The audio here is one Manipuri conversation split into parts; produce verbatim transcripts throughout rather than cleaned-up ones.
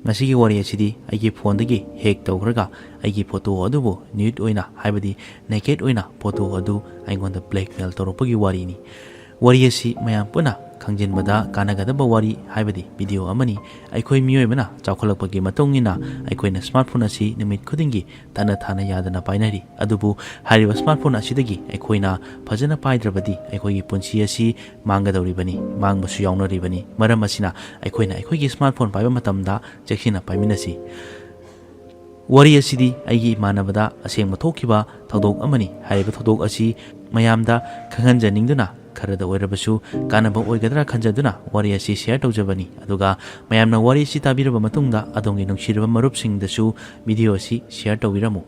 ꯉꯁꯤꯒꯤ ꯋꯥꯔꯤ ꯑꯁꯤꯗꯤ ꯑꯩꯒꯤ ꯐꯣꯟꯗꯒꯤ ꯍꯦꯛ ꯇꯧꯈ꯭ꯔꯒ ꯑꯩꯒꯤ ꯐꯣꯇꯣ ꯑꯗꯨꯕꯨ ꯅ꯭ꯌꯨꯠ ꯑꯣꯏꯅ, ꯍꯥꯏꯕꯗꯤ ꯅꯦꯀꯦꯠ ꯑꯣꯏꯅ ꯐꯣꯇꯣ ꯑꯗꯨ ꯑꯩꯉꯣꯟꯗ ꯕ꯭ꯂꯦꯛꯃꯦꯜ ꯇꯧꯔꯛꯄꯒꯤ ꯋꯥꯔꯤꯅꯤ꯫ ꯋꯥꯔꯤ ꯑꯁꯤ ꯃꯌꯥꯝ ꯄꯨꯟꯅ ꯈꯪꯖꯤꯟꯕꯗ ꯀꯥꯟꯅꯒꯗꯕ ꯋꯥꯔꯤ, ꯍꯥꯏꯕꯗꯤ ꯚꯤꯗꯤꯑꯣ ꯑꯃꯅꯤ꯫ ꯑꯩꯈꯣꯏ ꯃꯤꯑꯣꯏꯕꯅ ꯆꯥꯎꯈꯠꯂꯛꯄꯒꯤ ꯃꯇꯨꯡ ꯏꯟꯅ ꯑꯩꯈꯣꯏꯅ ꯁ꯭ꯃꯥꯔꯠꯐꯣꯟ ꯑꯁꯤ ꯅꯨꯃꯤꯠ ꯈꯨꯗꯤꯡꯒꯤ ꯇꯠꯅ ꯊꯥꯅ ꯌꯥꯗꯅ ꯄꯥꯏꯅꯔꯤ꯫ ꯑꯗꯨꯕꯨ ꯍꯥꯏꯔꯤꯕ ꯁ꯭ꯃꯥꯔꯠꯐꯣꯟ ꯑꯁꯤꯗꯒꯤ ꯑꯩꯈꯣꯏꯅ ꯐꯖꯅ ꯄꯥꯏꯗ꯭ꯔꯕꯗꯤ ꯑꯩꯈꯣꯏꯒꯤ ꯄꯨꯟꯁꯤ ꯑꯁꯤ ꯃꯥꯡꯒꯗꯧꯔꯤꯕꯅꯤ, ꯃꯥꯡꯕꯁꯨ ꯌꯥꯎꯅꯔꯤꯕꯅꯤ꯫ ꯃꯔꯝ ꯑꯁꯤꯅ ꯑꯩꯈꯣꯏꯅ ꯑꯩꯈꯣꯏꯒꯤ ꯁ꯭ꯃꯥꯔꯠꯐꯣꯟ ꯄꯥꯏꯕ ꯃꯇꯝꯗ ꯆꯦꯛꯁꯤꯟꯅ ꯄꯥꯏꯃꯤꯟꯅꯁꯤ꯫ ꯋꯥꯔꯤ ꯑꯁꯤꯗꯤ ꯑꯩꯒꯤ ꯏꯃꯥꯟꯅꯕꯗ ꯑꯁꯦꯡꯕ ꯊꯣꯛꯈꯤꯕ ꯊꯧꯗꯣꯛ ꯑꯃꯅꯤ꯫ ꯍꯥꯏꯔꯤꯕ ꯊꯧꯗꯣꯛ ꯑꯁꯤ ꯃꯌꯥꯝꯗ ꯈꯪꯍꯟꯖꯅꯤꯡꯗꯨꯅ ꯈꯔꯗ ꯑꯣꯏꯔꯕꯁꯨ ꯀꯥꯟꯅꯕ ꯑꯣꯏꯒꯗ꯭ꯔꯥ ꯈꯟꯖꯗꯨꯅ ꯋꯥꯔꯤ ꯑꯁꯤ ꯁꯤꯌꯔ ꯇꯧꯖꯕꯅꯤ꯫ ꯑꯗꯨꯒ ꯃꯌꯥꯝꯅ ꯋꯥꯔꯤ ꯑꯁꯤ ꯇꯥꯕꯤꯔꯕ ꯃꯇꯨꯡꯗ ꯑꯗꯣꯝꯒꯤ ꯅꯨꯡꯁꯤꯔꯕ ꯃꯔꯨꯞꯁꯤꯡꯗꯁꯨ ꯚꯤꯗꯤꯑꯣ ꯑꯁꯤ ꯁꯤꯌꯔ ꯇꯧꯕꯤꯔꯝꯃꯨ꯫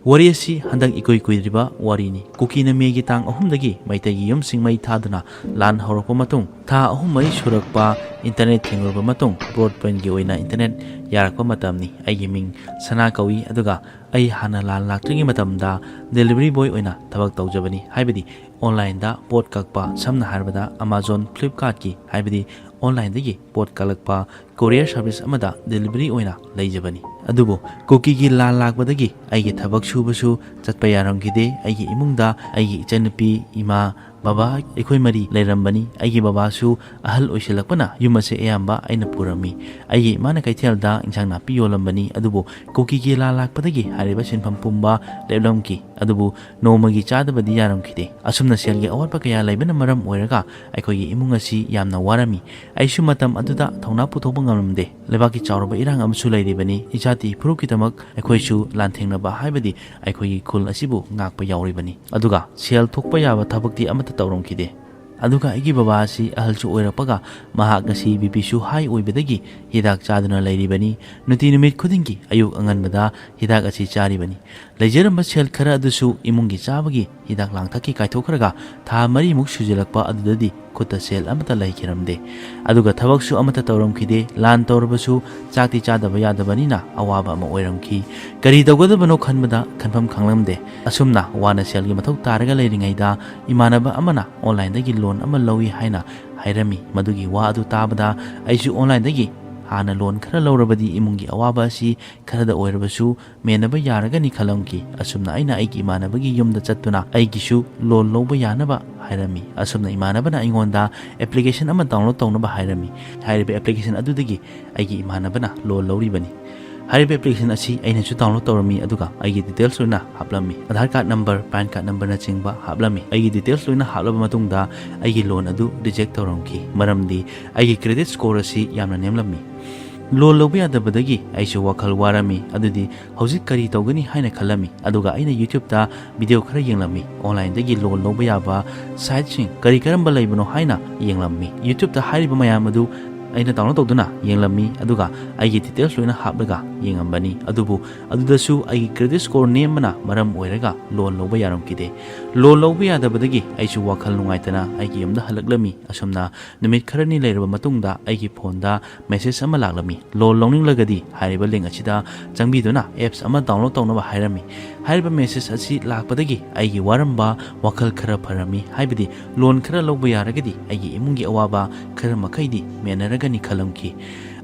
ꯋꯥꯔꯤ ꯑꯁꯤ ꯍꯟꯗꯛ ꯏꯀꯨꯏ ꯀꯨꯏꯗ꯭ꯔꯤꯕ ꯋꯥꯔꯤꯅꯤ꯫ ꯀꯨꯀꯤꯅ ꯃꯦꯒꯤ ꯇꯥꯡ ꯑꯍꯨꯝꯗꯒꯤ ꯃꯩꯇꯩꯒꯤ ꯌꯨꯝꯁꯤꯡ ꯃꯩ ꯊꯥꯗꯨꯅ ꯂꯥꯟ ꯍꯧꯔꯛꯄ ꯃꯇꯨꯡ, ꯊꯥ ꯑꯍꯨꯝ ꯃꯔꯤ ꯁꯨꯔꯛꯄ ꯏꯟꯇꯔꯅꯦꯠ ꯊꯤꯡꯂꯨꯔꯕ ꯃꯇꯨꯡ, ꯕ꯭ꯔꯣꯗꯕꯦꯟꯒꯤ ꯑꯣꯏꯅ ꯏꯟꯇꯔꯅꯦꯠ ꯌꯥꯔꯛꯄ ꯃꯇꯝꯅꯤ꯫ ꯑꯩꯒꯤ ꯃꯤꯡ ꯁꯅꯥ ꯀꯧꯏ, ꯑꯗꯨꯒ ꯑꯩ ꯍꯥꯟꯅ ꯂꯥꯟ ꯂꯥꯛꯇ꯭ꯔꯤꯉꯩ ꯃꯇꯝꯗ ꯗꯦꯂꯤꯚꯔꯤ ꯕꯣꯏ ꯑꯣꯏꯅ ꯊꯕꯛ ꯇꯧꯖꯕꯅꯤ꯫ ꯍꯥꯏꯕꯗꯤ ꯑꯣꯟꯂꯥꯏꯟꯗ ꯄꯣꯠ ꯀꯛꯄ, ꯁꯝꯅ ꯍꯥꯏꯔꯕꯗ Amazon, Flipkartꯀꯤ, ꯍꯥꯏꯕꯗꯤ ꯑꯣꯟꯂꯥꯏꯟꯗꯒꯤ ꯄꯣꯠ ꯀꯛꯂꯛꯄ ꯀꯣꯔꯤꯌꯔ ꯁꯥꯔꯚꯤꯁ ꯑꯃꯗ ꯗꯦꯂꯤꯚꯔꯤ ꯑꯣꯏꯅ ꯂꯩꯖꯕꯅꯤ꯫ ꯑꯗꯨꯕꯨ ꯀꯨꯀꯤꯒꯤ ꯂꯥꯟ ꯂꯥꯛꯄꯗꯒꯤ ꯑꯩꯒꯤ ꯊꯕꯛ ꯁꯨꯕꯁꯨ ꯆꯠꯄ ꯌꯥꯔꯝꯈꯤꯗꯦ꯫ ꯑꯩꯒꯤ ꯏꯃꯨꯡꯗ ꯑꯩꯒꯤ ꯏꯆꯟꯅꯨꯄꯤ, ꯏꯃꯥ, ꯕꯕꯥ, ꯑꯩꯈꯣꯏ ꯃꯔꯤ ꯂꯩꯔꯝꯕꯅꯤ꯫ ꯑꯩꯒꯤ ꯕꯕꯥꯁꯨ ꯑꯍꯜ ꯑꯣꯏꯁꯤꯜꯂꯛꯄꯅ ꯌꯨꯝ ꯑꯁꯦ ꯑꯌꯥꯝꯕ ꯑꯩꯅ ꯄꯨꯔꯝꯃꯤ꯫ ꯑꯩꯒꯤ ꯏꯃꯥꯅ ꯀꯩꯊꯦꯜꯗ ꯏꯟꯁꯥꯡ ꯅꯥꯄꯤ ꯌꯣꯜꯂꯝꯕꯅꯤ꯫ ꯑꯗꯨꯕꯨ ꯀꯨꯀꯤꯒꯤ ꯂꯥꯟ ꯂꯥꯛꯄꯗꯒꯤ ꯍꯥꯏꯔꯤꯕ ꯁꯤꯟꯐꯝ ꯄꯨꯝꯕ ꯂꯦꯞꯂꯝꯈꯤ꯫ ꯑꯗꯨꯕꯨ ꯅꯣꯡꯃꯒꯤ ꯆꯥꯗꯕꯗꯤ ꯌꯥꯔꯝꯈꯤꯗꯦ꯫ ꯑꯁꯨꯝꯅ ꯁꯦꯜꯒꯤ ꯑꯋꯥꯠꯄ ꯀꯌꯥ ꯂꯩꯕꯅ ꯃꯔꯝ ꯑꯣꯏꯔꯒ ꯑꯩꯈꯣꯏꯒꯤ ꯏꯃꯨꯡ ꯑꯁꯤ ꯌꯥꯝꯅ ꯋꯥꯔꯝꯃꯤ꯫ ꯑꯩꯁꯨ ꯃꯇꯝ ꯑꯗꯨꯗ ꯊꯧꯅꯥ ꯄꯨꯊꯣꯛꯄ ꯉꯝꯂꯝꯗꯦ꯫ ꯂꯩꯕꯥꯛꯀꯤ ꯆꯥꯎꯔꯕ ꯏꯔꯥꯡ ꯑꯃꯁꯨ ꯂꯩꯔꯤꯕꯅꯤ꯫ ꯏꯖꯥꯇꯤ ꯐꯨꯔꯨꯞꯀꯤꯗꯃꯛ ꯑꯩꯈꯣꯏꯁꯨ ꯂꯥꯟꯊꯦꯡꯅꯕ ꯍꯥꯏꯕꯗꯤ ꯑꯩꯈꯣꯏꯒꯤ ꯈꯨꯜ ꯑꯁꯤꯕꯨ ꯉꯥꯛꯄ ꯌꯥꯎꯔꯤꯕꯅꯤ꯫ ꯑꯗꯨꯒ ꯁꯦꯜ ꯊꯣꯛꯄ ꯌꯥꯕ ꯊꯕꯛꯇꯤ ꯑꯃꯠꯇ ꯇꯧꯔꯝꯈꯤꯗꯦ꯫ ꯑꯗꯨꯒ ꯑꯩꯒꯤ ꯕꯕꯥ ꯑꯁꯤ ꯑꯍꯜꯁꯨ ꯑꯣꯏꯔꯛꯄꯒ ꯃꯍꯥꯛ ꯑꯁꯤ ꯕꯤ ꯄꯤꯁꯨ ꯍꯥꯏ ꯑꯣꯏꯕꯗꯒꯤ ꯍꯤꯗꯥꯛ ꯆꯥꯗꯨꯅ ꯂꯩꯔꯤꯕꯅꯤ꯫ ꯅꯨꯡꯇꯤ ꯅꯨꯃꯤꯠ ꯈꯨꯗꯤꯡꯒꯤ ꯑꯌꯨꯛ ꯑꯉꯟꯕꯗ ꯍꯤꯗꯥꯛ ꯑꯁꯤ ꯆꯥꯔꯤꯕꯅꯤ꯫ ꯂꯩꯖꯔꯝꯕ ꯁꯦꯜ ꯈꯔ ꯑꯗꯨꯁꯨ ꯏꯃꯨꯡꯒꯤ ꯆꯥꯕꯒꯤ ꯍꯤꯗꯥꯛ ꯂꯥꯡꯊꯛꯀꯤ ꯀꯥꯏꯊꯣꯛꯈ꯭ꯔꯒ ꯊꯥ ꯃꯔꯤꯃꯨꯛ ꯁꯨꯖꯤꯜꯂꯛꯄ ꯑꯗꯨꯗꯗꯤ ꯈꯨꯠꯇ ꯁꯦꯜ ꯑꯃꯠꯇ ꯂꯩꯈꯤꯔꯝꯗꯦ꯫ ꯑꯗꯨꯒ ꯊꯕꯛꯁꯨ ꯑꯃꯠꯇ ꯇꯧꯔꯝꯈꯤꯗꯦ꯫ ꯂꯥꯟ ꯇꯧꯔꯕꯁꯨ ꯆꯥꯛꯇꯤ ꯆꯥꯗꯕ ꯌꯥꯗꯕꯅꯤꯅ ꯑꯋꯥꯕ ꯑꯃ ꯑꯣꯏꯔꯝꯈꯤ꯫ ꯀꯔꯤ ꯇꯧꯒꯗꯕꯅꯣ ꯈꯟꯕꯗ ꯈꯟꯐꯝ ꯈꯪꯂꯝꯗꯦ꯫ ꯑꯁꯨꯝꯅ ꯋꯥꯅ ꯁꯦꯜꯒꯤ ꯃꯊꯧ ꯇꯥꯔꯒ ꯂꯩꯔꯤꯉꯩꯗ ꯏꯃꯥꯟꯅꯕ ꯑꯃꯅ ꯑꯣꯟꯂꯥꯏꯟꯗꯒꯤ ꯂꯣꯟ ꯑꯃ ꯂꯧꯏ ꯍꯥꯏꯅ ꯍꯥꯏꯔꯝꯃꯤ꯫ ꯃꯗꯨꯒꯤ ꯋꯥ ꯑꯗꯨ ꯇꯥꯕꯗ ꯑꯩꯁꯨ ꯑꯣꯟꯂꯥꯏꯟꯗꯒꯤ ꯍꯥꯟꯅ ꯂꯣꯟ ꯈꯔ ꯂꯧꯔꯕꯗꯤ ꯏꯃꯨꯡꯒꯤ ꯑꯋꯥꯕ ꯑꯁꯤ ꯈꯔꯗ ꯑꯣꯏꯔꯕꯁꯨ ꯃꯦꯟꯅꯕ ꯌꯥꯔꯒꯅꯤ ꯈꯜꯂꯝꯈꯤ꯫ ꯑꯁꯨꯝꯅ ꯑꯩꯅ ꯑꯩꯒꯤ ꯏꯃꯥꯟꯅꯕꯒꯤ ꯌꯨꯝꯗ ꯆꯠꯇꯨꯅ ꯑꯩꯒꯤꯁꯨ ꯂꯣꯟ ꯂꯧꯕ ꯌꯥꯅꯕ ꯍꯥꯏꯔꯝꯃꯤ꯫ ꯑꯁꯨꯝꯅ ꯏꯃꯥꯟꯅꯕꯅ ꯑꯩꯉꯣꯟꯗ ꯑꯦꯄ꯭ꯂꯤꯀꯦꯁꯟ ꯑꯃ ꯗꯥꯎꯟꯂꯣꯗ ꯇꯧꯅꯕ ꯍꯥꯏꯔꯝꯃꯤ꯫ ꯍꯥꯏꯔꯤꯕ ꯑꯦꯄ꯭ꯂꯤꯀꯦꯁꯟ ꯑꯗꯨꯗꯒꯤ ꯑꯩꯒꯤ ꯏꯃꯥꯟꯅꯕꯅ ꯂꯣꯟ ꯂꯧꯔꯤꯕꯅꯤ꯫ ꯍꯥꯏꯔꯤꯕ ꯑꯦꯄ꯭ꯂꯤꯀꯦꯁꯟ ꯑꯁꯤ ꯑꯩꯅꯁꯨ ꯗꯥꯎꯟꯂꯣꯗ ꯇꯧꯔꯝꯃꯤ, ꯑꯗꯨꯒ ꯑꯩꯒꯤ ꯗꯤꯇꯦꯜꯁ ꯂꯣꯏꯅ ꯍꯥꯞꯂꯝꯃꯤ꯫ Aadhaar card number, PAN card ꯅꯝꯕꯔꯅꯆꯤꯡꯕ ꯍꯥꯞꯂꯝꯃꯤ꯫ ꯑꯩꯒꯤ ꯗꯤꯇꯦꯜꯁ ꯂꯣꯏꯅ ꯍꯥꯞꯂꯕ ꯃꯇꯨꯡꯗ ꯑꯩꯒꯤ ꯂꯣꯟ ꯑꯗꯨ ꯔꯤꯖꯦꯛ ꯇꯧꯔꯝꯈꯤ, ꯃꯔꯝꯗꯤ ꯑꯩꯒꯤ ꯀ꯭ꯔꯦꯗꯤꯠ ꯁ꯭ꯀꯣꯔ ꯑꯁꯤ ꯌꯥꯝꯅ ꯅꯦꯝꯂꯝꯃꯤ꯫ ꯂꯣꯟ ꯂꯧꯕ ꯌꯥꯗꯕꯗꯒꯤ ꯑꯩꯁꯨ ꯋꯥꯈꯜ ꯋꯥꯔꯝꯃꯤ꯫ ꯑꯗꯨꯗꯤ ꯍꯧꯖꯤꯛ ꯀꯔꯤ ꯇꯧꯒꯅꯤ ꯍꯥꯏꯅ ꯈꯜꯂꯝꯃꯤ꯫ ꯑꯗꯨꯒ ꯑꯩꯅ YouTube-ꯇ ꯚꯤꯗꯤꯑꯣ ꯈꯔ ꯌꯦꯡꯂꯝꯃꯤ, ꯑꯣꯟꯂꯥꯏꯟꯗꯒꯤ ꯂꯣꯟ ꯂꯧꯕ ꯌꯥꯕ ꯁꯥꯏꯠꯁꯤꯡ ꯀꯔꯤ ꯀꯔꯝꯕ ꯂꯩꯕꯅꯣ ꯍꯥꯏꯅ ꯌꯦꯡꯂꯝꯃꯤ꯫ YouTube-ꯇ ꯍꯥꯏꯔꯤꯕ ꯃꯌꯥꯝ ꯑꯗꯨ ꯑꯩꯅ ꯗꯥꯎꯟꯂꯣꯗ ꯇꯧꯗꯨꯅ ꯌꯦꯡꯂꯝꯃꯤ, ꯑꯗꯨꯒ ꯑꯩꯒꯤ ꯗꯤꯇꯦꯜꯁ ꯂꯣꯏꯅ ꯍꯥꯞꯂꯒ ꯌꯦꯡꯉꯝꯕꯅꯤ꯫ ꯑꯗꯨꯕꯨ ꯑꯗꯨꯗꯁꯨ ꯑꯩꯒꯤ ꯀ꯭ꯔꯦꯗꯤꯠ ꯁ꯭ꯀꯣꯔ ꯅꯦꯝꯕꯅ ꯃꯔꯝ ꯑꯣꯏꯔꯒ ꯂꯣꯟ ꯂꯧꯕ ꯌꯥꯔꯝꯈꯤꯗꯦ꯫ ꯂꯣꯟ ꯂꯧꯕ ꯌꯥꯗꯕꯗꯒꯤ ꯑꯩꯁꯨ ꯋꯥꯈꯜ ꯅꯨꯡꯉꯥꯏꯇꯅ ꯑꯩꯒꯤ ꯌꯨꯝꯗ ꯍꯜꯂꯛꯂꯝꯃꯤ꯫ ꯑꯁꯨꯝꯅ ꯅꯨꯃꯤꯠ ꯈꯔꯅꯤ ꯂꯩꯔꯕ ꯃꯇꯨꯡꯗ ꯑꯩꯒꯤ ꯐꯣꯟꯗ ꯃꯦꯁꯦꯖ ꯑꯃ ꯂꯥꯛꯂꯝꯃꯤ꯫ ꯂꯣꯟ ꯂꯧꯅꯤꯡꯂꯒꯗꯤ ꯍꯥꯏꯔꯤꯕ ꯂꯤꯡ ꯑꯁꯤꯗ ꯆꯪꯕꯤꯗꯨꯅ ꯑꯦꯞꯁ ꯑꯃ ꯗꯥꯎꯟꯂꯣꯗ ꯇꯧꯅꯕ ꯍꯥꯏꯔꯝꯃꯤ꯫ ꯍꯥꯏꯔꯤꯕ ꯃꯦꯁꯦꯖ ꯑꯁꯤ ꯂꯥꯛꯄꯗꯒꯤ ꯑꯩꯒꯤ ꯋꯥꯔꯝꯕ ꯋꯥꯈꯜ ꯈꯔ ꯐꯔꯝꯃꯤ, ꯍꯥꯏꯕꯗꯤ ꯂꯣꯟ ꯈꯔ ꯂꯧꯕ ꯌꯥꯔꯒꯗꯤ ꯑꯩꯒꯤ ꯏꯃꯨꯡꯒꯤ ꯑꯋꯥꯕ ꯈꯔ ꯃꯈꯩꯗꯤ ꯃꯦꯟꯅꯔꯒꯅꯤ ꯈꯜꯂꯝꯈꯤ꯫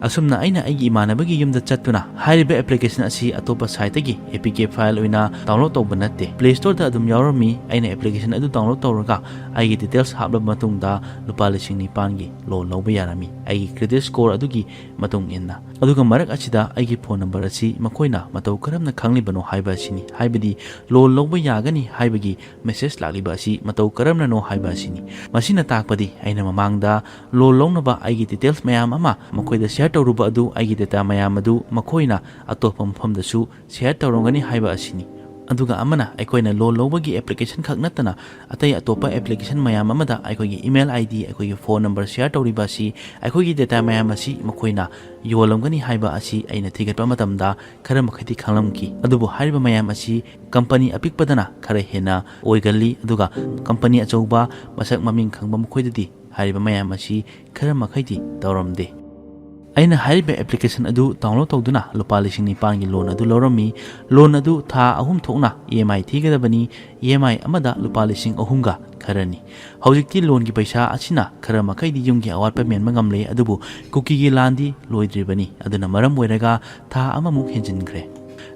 ꯑꯁꯨꯝꯅ ꯑꯩꯅ ꯑꯩꯒꯤ ꯏꯃꯥꯟꯅꯕꯒꯤ ꯌꯨꯝꯗ ꯆꯠꯇꯨꯅ ꯍꯥꯏꯔꯤꯕ ꯑꯦꯄ꯭ꯂꯤꯀꯦꯁꯟ ꯑꯁꯤ ꯑꯇꯣꯞꯄ ꯁꯥꯏꯠꯇꯒꯤ ꯑꯦ ꯄꯤ ꯀꯦ ꯐꯥꯏꯜ ꯑꯣꯏꯅ ꯗꯥꯎꯟꯂꯣꯗ ꯇꯧꯕ ꯅꯠꯇꯦ, ꯄ꯭ꯂꯦ ꯁ꯭ꯇꯣꯔꯗ ꯑꯗꯨꯝ ꯌꯥꯎꯔꯝꯃꯤ꯫ ꯑꯩꯅ ꯑꯦꯄ꯭ꯂꯤꯀꯦꯁꯟ ꯑꯗꯨ ꯗꯥꯎꯟꯂꯣꯗ ꯇꯧꯔꯒ ꯑꯩꯒꯤ ꯗꯤꯇꯦꯜꯁ ꯍꯥꯞꯂꯕ ꯃꯇꯨꯡꯗ ꯂꯨꯄꯥ ꯂꯤꯁꯤꯡ ꯅꯤꯄꯥꯟꯒꯤ ꯂꯣꯟ ꯂꯧꯕ ꯌꯥꯔꯝꯃꯤ, ꯑꯩꯒꯤ ꯀ꯭ꯔꯦꯗꯤꯠ ꯁ꯭ꯀꯣꯔ ꯑꯗꯨꯒꯤ ꯃꯇꯨꯡ ꯏꯟꯅ꯫ ꯑꯗꯨꯒ ꯃꯔꯛ ꯑꯁꯤꯗ ꯑꯩꯒꯤ ꯐꯣꯟ ꯅꯝꯕꯔ ꯑꯁꯤ ꯃꯈꯣꯏꯅ ꯃꯇꯧ ꯀꯔꯝꯅ ꯈꯪꯂꯤꯕꯅꯣ ꯍꯥꯏꯕ ꯑꯁꯤꯅꯤ, ꯍꯥꯏꯕꯗꯤ ꯂꯣꯟ ꯂꯧꯕ ꯌꯥꯒꯅꯤ ꯍꯥꯏꯕꯒꯤ ꯃꯦꯁꯦꯖ ꯂꯥꯛꯂꯤꯕ ꯑꯁꯤ ꯃꯇꯧ ꯀꯔꯝꯅꯅꯣ ꯍꯥꯏꯕ ꯑꯁꯤꯅꯤ꯫ ꯃꯁꯤꯅ ꯇꯥꯛꯄꯗꯤ ꯑꯩꯅ ꯃꯃꯥꯡꯗ ꯂꯣꯟ ꯂꯧꯅꯕ ꯑꯩꯒꯤ ꯗꯤꯇꯦꯜꯁ ꯃꯌꯥꯝ ꯑꯃ ꯃꯈꯣꯏꯗ ꯁꯤꯌꯔ ꯇꯧꯔꯨꯕ ꯑꯗꯨ, ꯑꯩꯒꯤ ꯗꯦꯇꯥ ꯃꯌꯥꯝ ꯑꯗꯨ ꯃꯈꯣꯏꯅ ꯑꯇꯣꯞꯄ ꯃꯐꯝꯗꯁꯨ ꯁꯤꯌꯔ ꯇꯧꯔꯝꯒꯅꯤ ꯍꯥꯏꯕ ꯑꯁꯤꯅꯤ꯫ ꯑꯗꯨꯒ ꯑꯃꯅ, ꯑꯩꯈꯣꯏꯅ ꯂꯣꯟ ꯂꯧꯕꯒꯤ ꯑꯦꯄ꯭ꯂꯤꯀꯦꯁꯟ ꯈꯛ ꯅꯠꯇꯅ ꯑꯇꯩ ꯑꯇꯣꯞꯄ ꯑꯦꯄ꯭ꯂꯤꯀꯦꯁꯟ ꯃꯌꯥꯝ ꯑꯃꯗ ꯑꯩꯈꯣꯏꯒꯤ ꯏꯃꯦꯜ ꯑꯥꯏ ꯗꯤ, ꯑꯩꯈꯣꯏꯒꯤ ꯐꯣꯟ ꯅꯝꯕꯔ ꯁꯤꯌꯔ ꯇꯧꯔꯤꯕ ꯑꯁꯤ, ꯑꯩꯈꯣꯏꯒꯤ ꯗꯦꯇꯥ ꯃꯌꯥꯝ ꯑꯁꯤ ꯃꯈꯣꯏꯅ ꯌꯣꯜꯂꯝꯒꯅꯤ ꯍꯥꯏꯕ ꯑꯁꯤ ꯑꯩꯅ ꯊꯤꯒꯠꯄ ꯃꯇꯝꯗ ꯈꯔ ꯃꯈꯩꯗꯤ ꯈꯪꯂꯝꯈꯤ꯫ ꯑꯗꯨꯕꯨ ꯍꯥꯏꯔꯤꯕ ꯃꯌꯥꯝ ꯑꯁꯤ ꯀꯝꯄꯅꯤ ꯑꯄꯤꯛꯄꯗꯅ ꯈꯔ ꯍꯦꯟꯅ ꯑꯣꯏꯒꯜꯂꯤ, ꯑꯗꯨꯒ ꯀꯝꯄꯅꯤ ꯑꯆꯧꯕ, ꯃꯁꯛ ꯃꯃꯤꯡ ꯈꯪꯕ ꯃꯈꯣꯏꯗꯗꯤ ꯍꯥꯏꯔꯤꯕ ꯃꯌꯥꯝ ꯑꯁꯤ ꯈꯔ ꯃꯈꯩꯗꯤ ꯇꯧꯔꯝꯗꯦ꯫ ꯑꯩꯅ ꯍꯥꯏꯔꯤꯕ ꯑꯦꯄ꯭ꯂꯤꯀꯦꯁꯟ ꯑꯗꯨ ꯗꯥꯎꯟꯂꯣꯗ ꯇꯧꯗꯨꯅ ꯂꯨꯄꯥ ꯂꯤꯁꯤꯡ ꯅꯤꯄꯥꯟꯒꯤ ꯂꯣꯟ ꯑꯗꯨ ꯂꯧꯔꯝꯃꯤ꯫ ꯂꯣꯟ ꯑꯗꯨ ꯊꯥ ꯑꯍꯨꯝ ꯊꯣꯛꯅ ꯏ ꯑꯦꯝ ꯑꯥꯏ ꯊꯤꯒꯗꯕꯅꯤ꯫ ꯏ ꯑꯦꯝ ꯑꯥꯏ ꯑꯃꯗ ꯂꯨꯄꯥ ꯂꯤꯁꯤꯡ ꯑꯍꯨꯝꯒ ꯈꯔꯅꯤ꯫ ꯍꯧꯖꯤꯛꯇꯤ ꯂꯣꯟꯒꯤ ꯄꯩꯁꯥ ꯑꯁꯤꯅ ꯈꯔ ꯃꯈꯩꯗꯤ ꯌꯨꯝꯒꯤ ꯑꯋꯥꯠꯄ ꯃꯦꯟꯕ ꯉꯝꯂꯦ, ꯑꯗꯨꯕꯨ ꯀꯨꯀꯤꯒꯤ ꯂꯥꯟꯗꯤ ꯂꯣꯏꯗ꯭ꯔꯤꯕꯅꯤ꯫ ꯑꯗꯨꯅ ꯃꯔꯝ ꯑꯣꯏꯔꯒ ꯊꯥ ꯑꯃꯃꯨꯛ ꯍꯦꯟꯖꯤꯟꯈ꯭ꯔꯦ꯫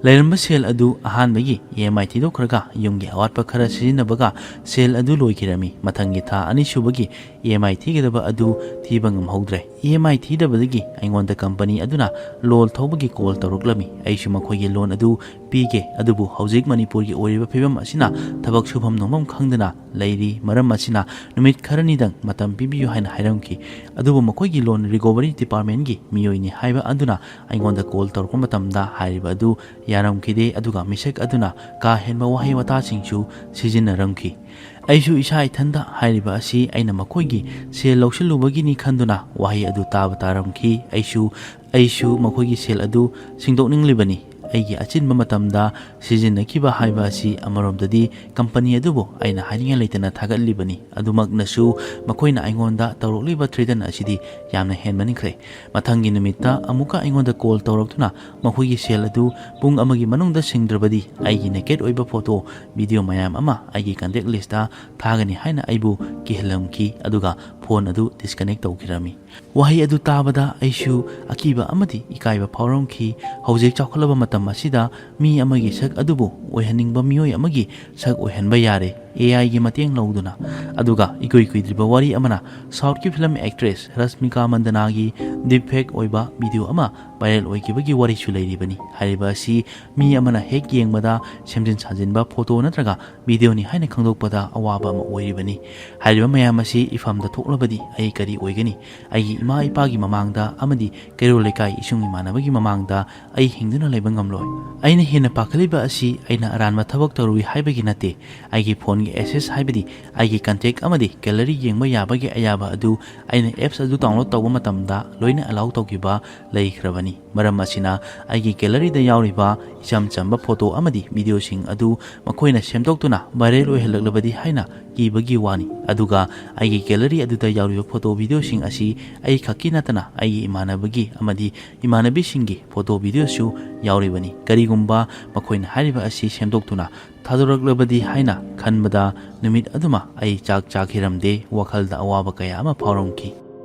ꯂꯩꯔꯝꯕ ꯁꯦꯜ ꯑꯗꯨ ꯑꯍꯥꯟꯕꯒꯤ ꯏ ꯑꯦꯝ ꯑꯥꯏ ꯊꯤꯗꯣꯛꯈ꯭ꯔꯒ ꯌꯨꯝꯒꯤ ꯑꯋꯥꯠꯄ ꯈꯔ ꯁꯤꯖꯤꯟꯅꯕꯒ ꯁꯦꯜ ꯑꯗꯨ ꯂꯣꯏꯈꯤꯔꯝꯃꯤ꯫ ꯃꯊꯪꯒꯤ ꯊꯥ ꯑꯅꯤꯁꯨꯕꯒꯤ ꯏ ꯑꯦꯝ ꯑꯥꯏ ꯊꯤꯒꯗꯕ ꯑꯗꯨ ꯊꯤꯕ ꯉꯝꯍꯧꯗ꯭ꯔꯦ꯫ ꯏ ꯑꯦꯝ ꯑꯥꯏ ꯊꯤꯗꯕꯗꯒꯤ ꯑꯩꯉꯣꯟꯗ ꯀꯝꯄꯅꯤ ꯑꯗꯨꯅ ꯂꯣꯟ ꯊꯧꯕꯒꯤ ꯀꯣꯜ ꯇꯧꯔꯛꯂꯝꯃꯤ꯫ ꯑꯩꯁꯨ ꯃꯈꯣꯏꯒꯤ ꯂꯣꯟ ꯑꯗꯨ ꯄꯤꯒꯦ, ꯑꯗꯨꯕꯨ ꯍꯧꯖꯤꯛ ꯃꯅꯤꯄꯨꯔꯒꯤ ꯑꯣꯏꯔꯤꯕ ꯐꯤꯕꯝ ꯑꯁꯤꯅ ꯊꯕꯛ ꯁꯨꯐꯝ ꯅꯣꯝꯐꯝ ꯈꯪꯗꯅ ꯂꯩꯔꯤ꯫ ꯃꯔꯝ ꯑꯁꯤꯅ ꯅꯨꯃꯤꯠ ꯈꯔꯅꯤꯗꯪ ꯃꯇꯝ ꯄꯤꯕꯤꯌꯨ ꯍꯥꯏꯅ ꯍꯥꯏꯔꯝꯈꯤ꯫ ꯑꯗꯨꯕꯨ ꯃꯈꯣꯏꯒꯤ ꯂꯣꯟ ꯔꯤꯀꯣꯚꯔꯤ ꯗꯤꯄꯥꯔꯠꯃꯦꯟꯒꯤ ꯃꯤꯑꯣꯏꯅꯤ ꯍꯥꯏꯕ ꯑꯗꯨꯅ ꯑꯩꯉꯣꯟꯗ ꯀꯣꯜ ꯇꯧꯔꯛꯄ ꯃꯇꯝꯗ ꯍꯥꯏꯔꯤꯕ ꯑꯗꯨ ꯌꯥꯔꯝꯈꯤꯗꯦ, ꯑꯗꯨꯒ ꯃꯤꯁꯛ ꯑꯗꯨꯅ ꯀꯥ ꯍꯦꯟꯕ ꯋꯥꯍꯩ ꯋꯥꯇꯥꯁꯤꯡꯁꯨ ꯁꯤꯖꯤꯟꯅꯔꯝꯈꯤ꯫ ꯑꯩꯁꯨ ꯏꯁꯥ ꯏꯊꯟꯗ ꯍꯥꯏꯔꯤꯕ ꯑꯁꯤ ꯑꯩꯅ ꯃꯈꯣꯏꯒꯤ ꯁꯦꯜ ꯂꯧꯁꯤꯜꯂꯨꯕꯒꯤꯅꯤ ꯈꯟꯗꯨꯅ ꯋꯥꯍꯩ ꯑꯗꯨ ꯇꯥꯕ ꯇꯥꯔꯝꯈꯤ꯫ ꯑꯩꯁꯨ, ꯑꯩꯁꯨ ꯃꯈꯣꯏꯒꯤ ꯁꯦꯜ ꯑꯗꯨ ꯁꯤꯡꯗꯣꯛꯅꯤꯡꯂꯤꯕꯅꯤ꯫ ꯑꯩꯒꯤ ꯑꯆꯤꯟꯕ ꯃꯇꯝꯗ ꯁꯤꯖꯤꯟꯅꯈꯤꯕ ꯍꯥꯏꯕ ꯑꯁꯤ ꯑꯃꯔꯣꯝꯗꯗꯤ ꯀꯝꯄꯅꯤ ꯑꯗꯨꯕꯨ ꯑꯩꯅ ꯍꯥꯏꯅꯤꯡꯉꯥꯏ ꯂꯩꯇꯅ ꯊꯥꯒꯠꯂꯤꯕꯅꯤ꯫ ꯑꯗꯨꯃꯛꯅꯁꯨ ꯃꯈꯣꯏꯅ ꯑꯩꯉꯣꯟꯗ ꯇꯧꯔꯛꯂꯤꯕ ꯊ꯭ꯔꯦꯇꯟ ꯑꯁꯤꯗꯤ ꯌꯥꯝꯅ ꯍꯦꯟꯃꯟꯈ꯭ꯔꯦ꯫ ꯃꯊꯪꯒꯤ ꯅꯨꯃꯤꯠꯇ ꯑꯃꯨꯛꯀ ꯑꯩꯉꯣꯟꯗ ꯀꯣꯜ ꯇꯧꯔꯛꯇꯨꯅ ꯃꯈꯣꯏꯒꯤ ꯁꯦꯜ ꯑꯗꯨ ꯄꯨꯡ ꯑꯃꯒꯤ ꯃꯅꯨꯡꯗ ꯁꯤꯡꯗ꯭ꯔꯕꯗꯤ ꯑꯩꯒꯤ ꯅꯦꯀꯦꯠ ꯑꯣꯏꯕ ꯐꯣꯇꯣ, ꯚꯤꯗꯤꯑꯣ ꯃꯌꯥꯝ ꯑꯃ ꯑꯩꯒꯤ ꯀꯟꯇꯦꯛ ꯂꯤꯁꯇ ꯊꯥꯒꯅꯤ ꯍꯥꯏꯅ ꯑꯩꯕꯨ ꯀꯤꯍꯜꯂꯝꯈꯤ, ꯑꯗꯨꯒ ꯐꯣꯟ ꯑꯗꯨ ꯗꯤꯁꯀꯅꯦꯛ ꯇꯧꯈꯤꯔꯝꯃꯤ꯫ ꯋꯥꯍꯩ ꯑꯗꯨ ꯇꯥꯕꯗ ꯑꯩꯁꯨ ꯑꯀꯤꯕ ꯑꯃꯗꯤ ꯏꯀꯥꯏꯕ ꯐꯥꯎꯔꯝꯈꯤ꯫ ꯍꯧꯖꯤꯛ ꯆꯥꯎꯈꯠꯂꯕ ꯃꯇꯝ ꯑꯁꯤꯗ ꯃꯤ ꯑꯃꯒꯤ ꯁꯛ ꯑꯗꯨꯕꯨ ꯑꯣꯏꯍꯟꯅꯤꯡꯕ ꯃꯤꯑꯣꯏ ꯑꯃꯒꯤ ꯁꯛ ꯑꯣꯏꯍꯟꯕ ꯌꯥꯔꯦ, ꯑꯦ ꯑꯥꯏꯒꯤ ꯃꯇꯦꯡ ꯂꯧꯗꯨꯅ꯫ ꯑꯗꯨꯒ ꯏꯀꯨꯏ ꯀꯨꯏꯗ꯭ꯔꯤꯕ ꯋꯥꯔꯤ ꯑꯃꯅ ꯁꯥꯎꯠꯀꯤ ꯐꯤꯂꯝ ꯑꯦꯛꯇ꯭ꯔꯦꯁ ꯔꯁꯃꯤꯀꯥ ꯃꯟꯗꯅꯥꯒꯤ ꯗꯤꯞꯐꯦꯛ ꯑꯣꯏꯕ ꯚꯤꯗꯤꯑꯣ ꯑꯃ ꯚꯥꯏꯔꯦꯜ ꯑꯣꯏꯈꯤꯕꯒꯤ ꯋꯥꯔꯤꯁꯨ ꯂꯩꯔꯤꯕꯅꯤ꯫ ꯍꯥꯏꯔꯤꯕ ꯑꯁꯤ ꯃꯤ ꯑꯃꯅ ꯍꯦꯛ ꯌꯦꯡꯕꯗ ꯁꯦꯝꯖꯤꯟ ꯁꯥꯖꯤꯟꯕ ꯐꯣꯇꯣ ꯅꯠꯇ꯭ꯔꯒ ꯚꯤꯗꯤꯑꯣꯅꯤ ꯍꯥꯏꯅ ꯈꯪꯗꯣꯛꯄꯗ ꯑꯋꯥꯕ ꯑꯃ ꯑꯣꯏꯔꯤꯕꯅꯤ꯫ ꯍꯥꯏꯔꯤꯕ ꯃꯌꯥꯝ ꯑꯁꯤ ꯏꯐꯝꯗ ꯊꯣꯛꯂꯕꯗꯤ ꯑꯩ ꯀꯔꯤ ꯑꯣꯏꯒꯅꯤ? ꯑꯩꯒꯤ ꯏꯃꯥ ꯏꯄꯥꯒꯤ ꯃꯃꯥꯡꯗ ꯑꯃꯗꯤ ꯀꯩꯔꯣꯜ ꯂꯩꯀꯥꯏ ꯏꯁꯨꯡ ꯏꯃꯥꯟꯅꯕꯒꯤ ꯃꯃꯥꯡꯗ ꯑꯩ ꯍꯤꯡꯗꯨꯅ ꯂꯩꯕ ꯉꯝꯂꯣꯏ꯫ ꯑꯩꯅ ꯍꯦꯟꯅ ꯄꯥꯈꯠꯂꯤꯕ ꯑꯁꯤ ꯑꯩꯅ ꯑꯔꯥꯟꯕ ꯊꯕꯛ ꯇꯧꯔꯨꯏ ꯍꯥꯏꯕꯒꯤ ꯅꯠꯇꯦ꯫ ꯑꯩꯒꯤ ꯐꯣꯟ ꯑꯦꯛꯁꯦꯁ ꯍꯥꯏꯕꯗꯤ ꯑꯩꯒꯤ ꯀꯟꯇꯦꯛ ꯑꯃꯗꯤ ꯒꯦꯂꯔꯤ ꯌꯦꯡꯕ ꯌꯥꯕꯒꯤ ꯑꯌꯥꯕ ꯑꯗꯨ ꯑꯩꯅ ꯑꯦꯞꯁ ꯑꯗꯨ ꯗꯥꯎꯟꯂꯣꯗ ꯇꯧꯕ ꯃꯇꯝꯗ ꯂꯣꯏꯅ ꯑꯦꯂꯥꯎ ꯇꯧꯈꯤꯕ ꯂꯩꯈ꯭ꯔꯕꯅꯤ꯫ ꯃꯔꯝ ꯑꯁꯤꯅ ꯑꯩꯒꯤ ꯒꯦꯂꯔꯤꯗ ꯌꯥꯎꯔꯤꯕ ꯏꯆꯝ ꯆꯝꯕ ꯐꯣꯇꯣ ꯑꯃꯗꯤ ꯚꯤꯗꯤꯑꯣꯁꯤꯡ ꯑꯗꯨ ꯃꯈꯣꯏꯅ ꯁꯦꯝꯗꯣꯛꯇꯨꯅ ꯚꯥꯏꯔꯦꯜ ꯑꯣꯏꯍꯜꯂꯛꯂꯕꯗꯤ ꯍꯥꯏꯅ ꯀꯤꯕꯒꯤ ꯋꯥꯅꯤ꯫ ꯑꯗꯨꯒ ꯑꯩꯒꯤ ꯒꯦꯂꯔꯤ ꯑꯗꯨꯗ ꯌꯥꯎꯔꯤꯕ ꯐꯣꯇꯣ ꯚꯤꯗꯤꯑꯣꯁꯤꯡ ꯑꯁꯤ ꯑꯩ ꯈꯛꯀꯤ ꯅꯠꯇꯅ ꯑꯩꯒꯤ ꯏꯃꯥꯟꯅꯕꯒꯤ ꯑꯃꯗꯤ ꯏꯃꯥꯟꯅꯕꯤꯁꯤꯡꯒꯤ ꯐꯣꯇꯣ ꯚꯤꯗꯤꯑꯣꯁꯨ ꯌꯥꯎꯔꯤꯕꯅꯤ꯫ ꯀꯔꯤꯒꯨꯝꯕ ꯃꯈꯣꯏꯅ ꯍꯥꯏꯔꯤꯕ ꯑꯁꯤ ꯁꯦꯝꯗꯣꯛꯇꯨꯅ ꯊꯥꯗꯣꯔꯛꯂꯕꯗꯤ ꯍꯥꯏꯅ ꯈꯟꯕꯗ ꯅꯨꯃꯤꯠ ꯑꯗꯨꯃ ꯑꯩ ꯆꯥꯛ ꯆꯥꯈꯤꯔꯝꯗꯦ꯫ ꯋꯥꯈꯜꯗ ꯑꯋꯥꯕ ꯀꯌꯥ ꯑꯃ ꯐꯥꯎꯔꯝꯈꯤ꯫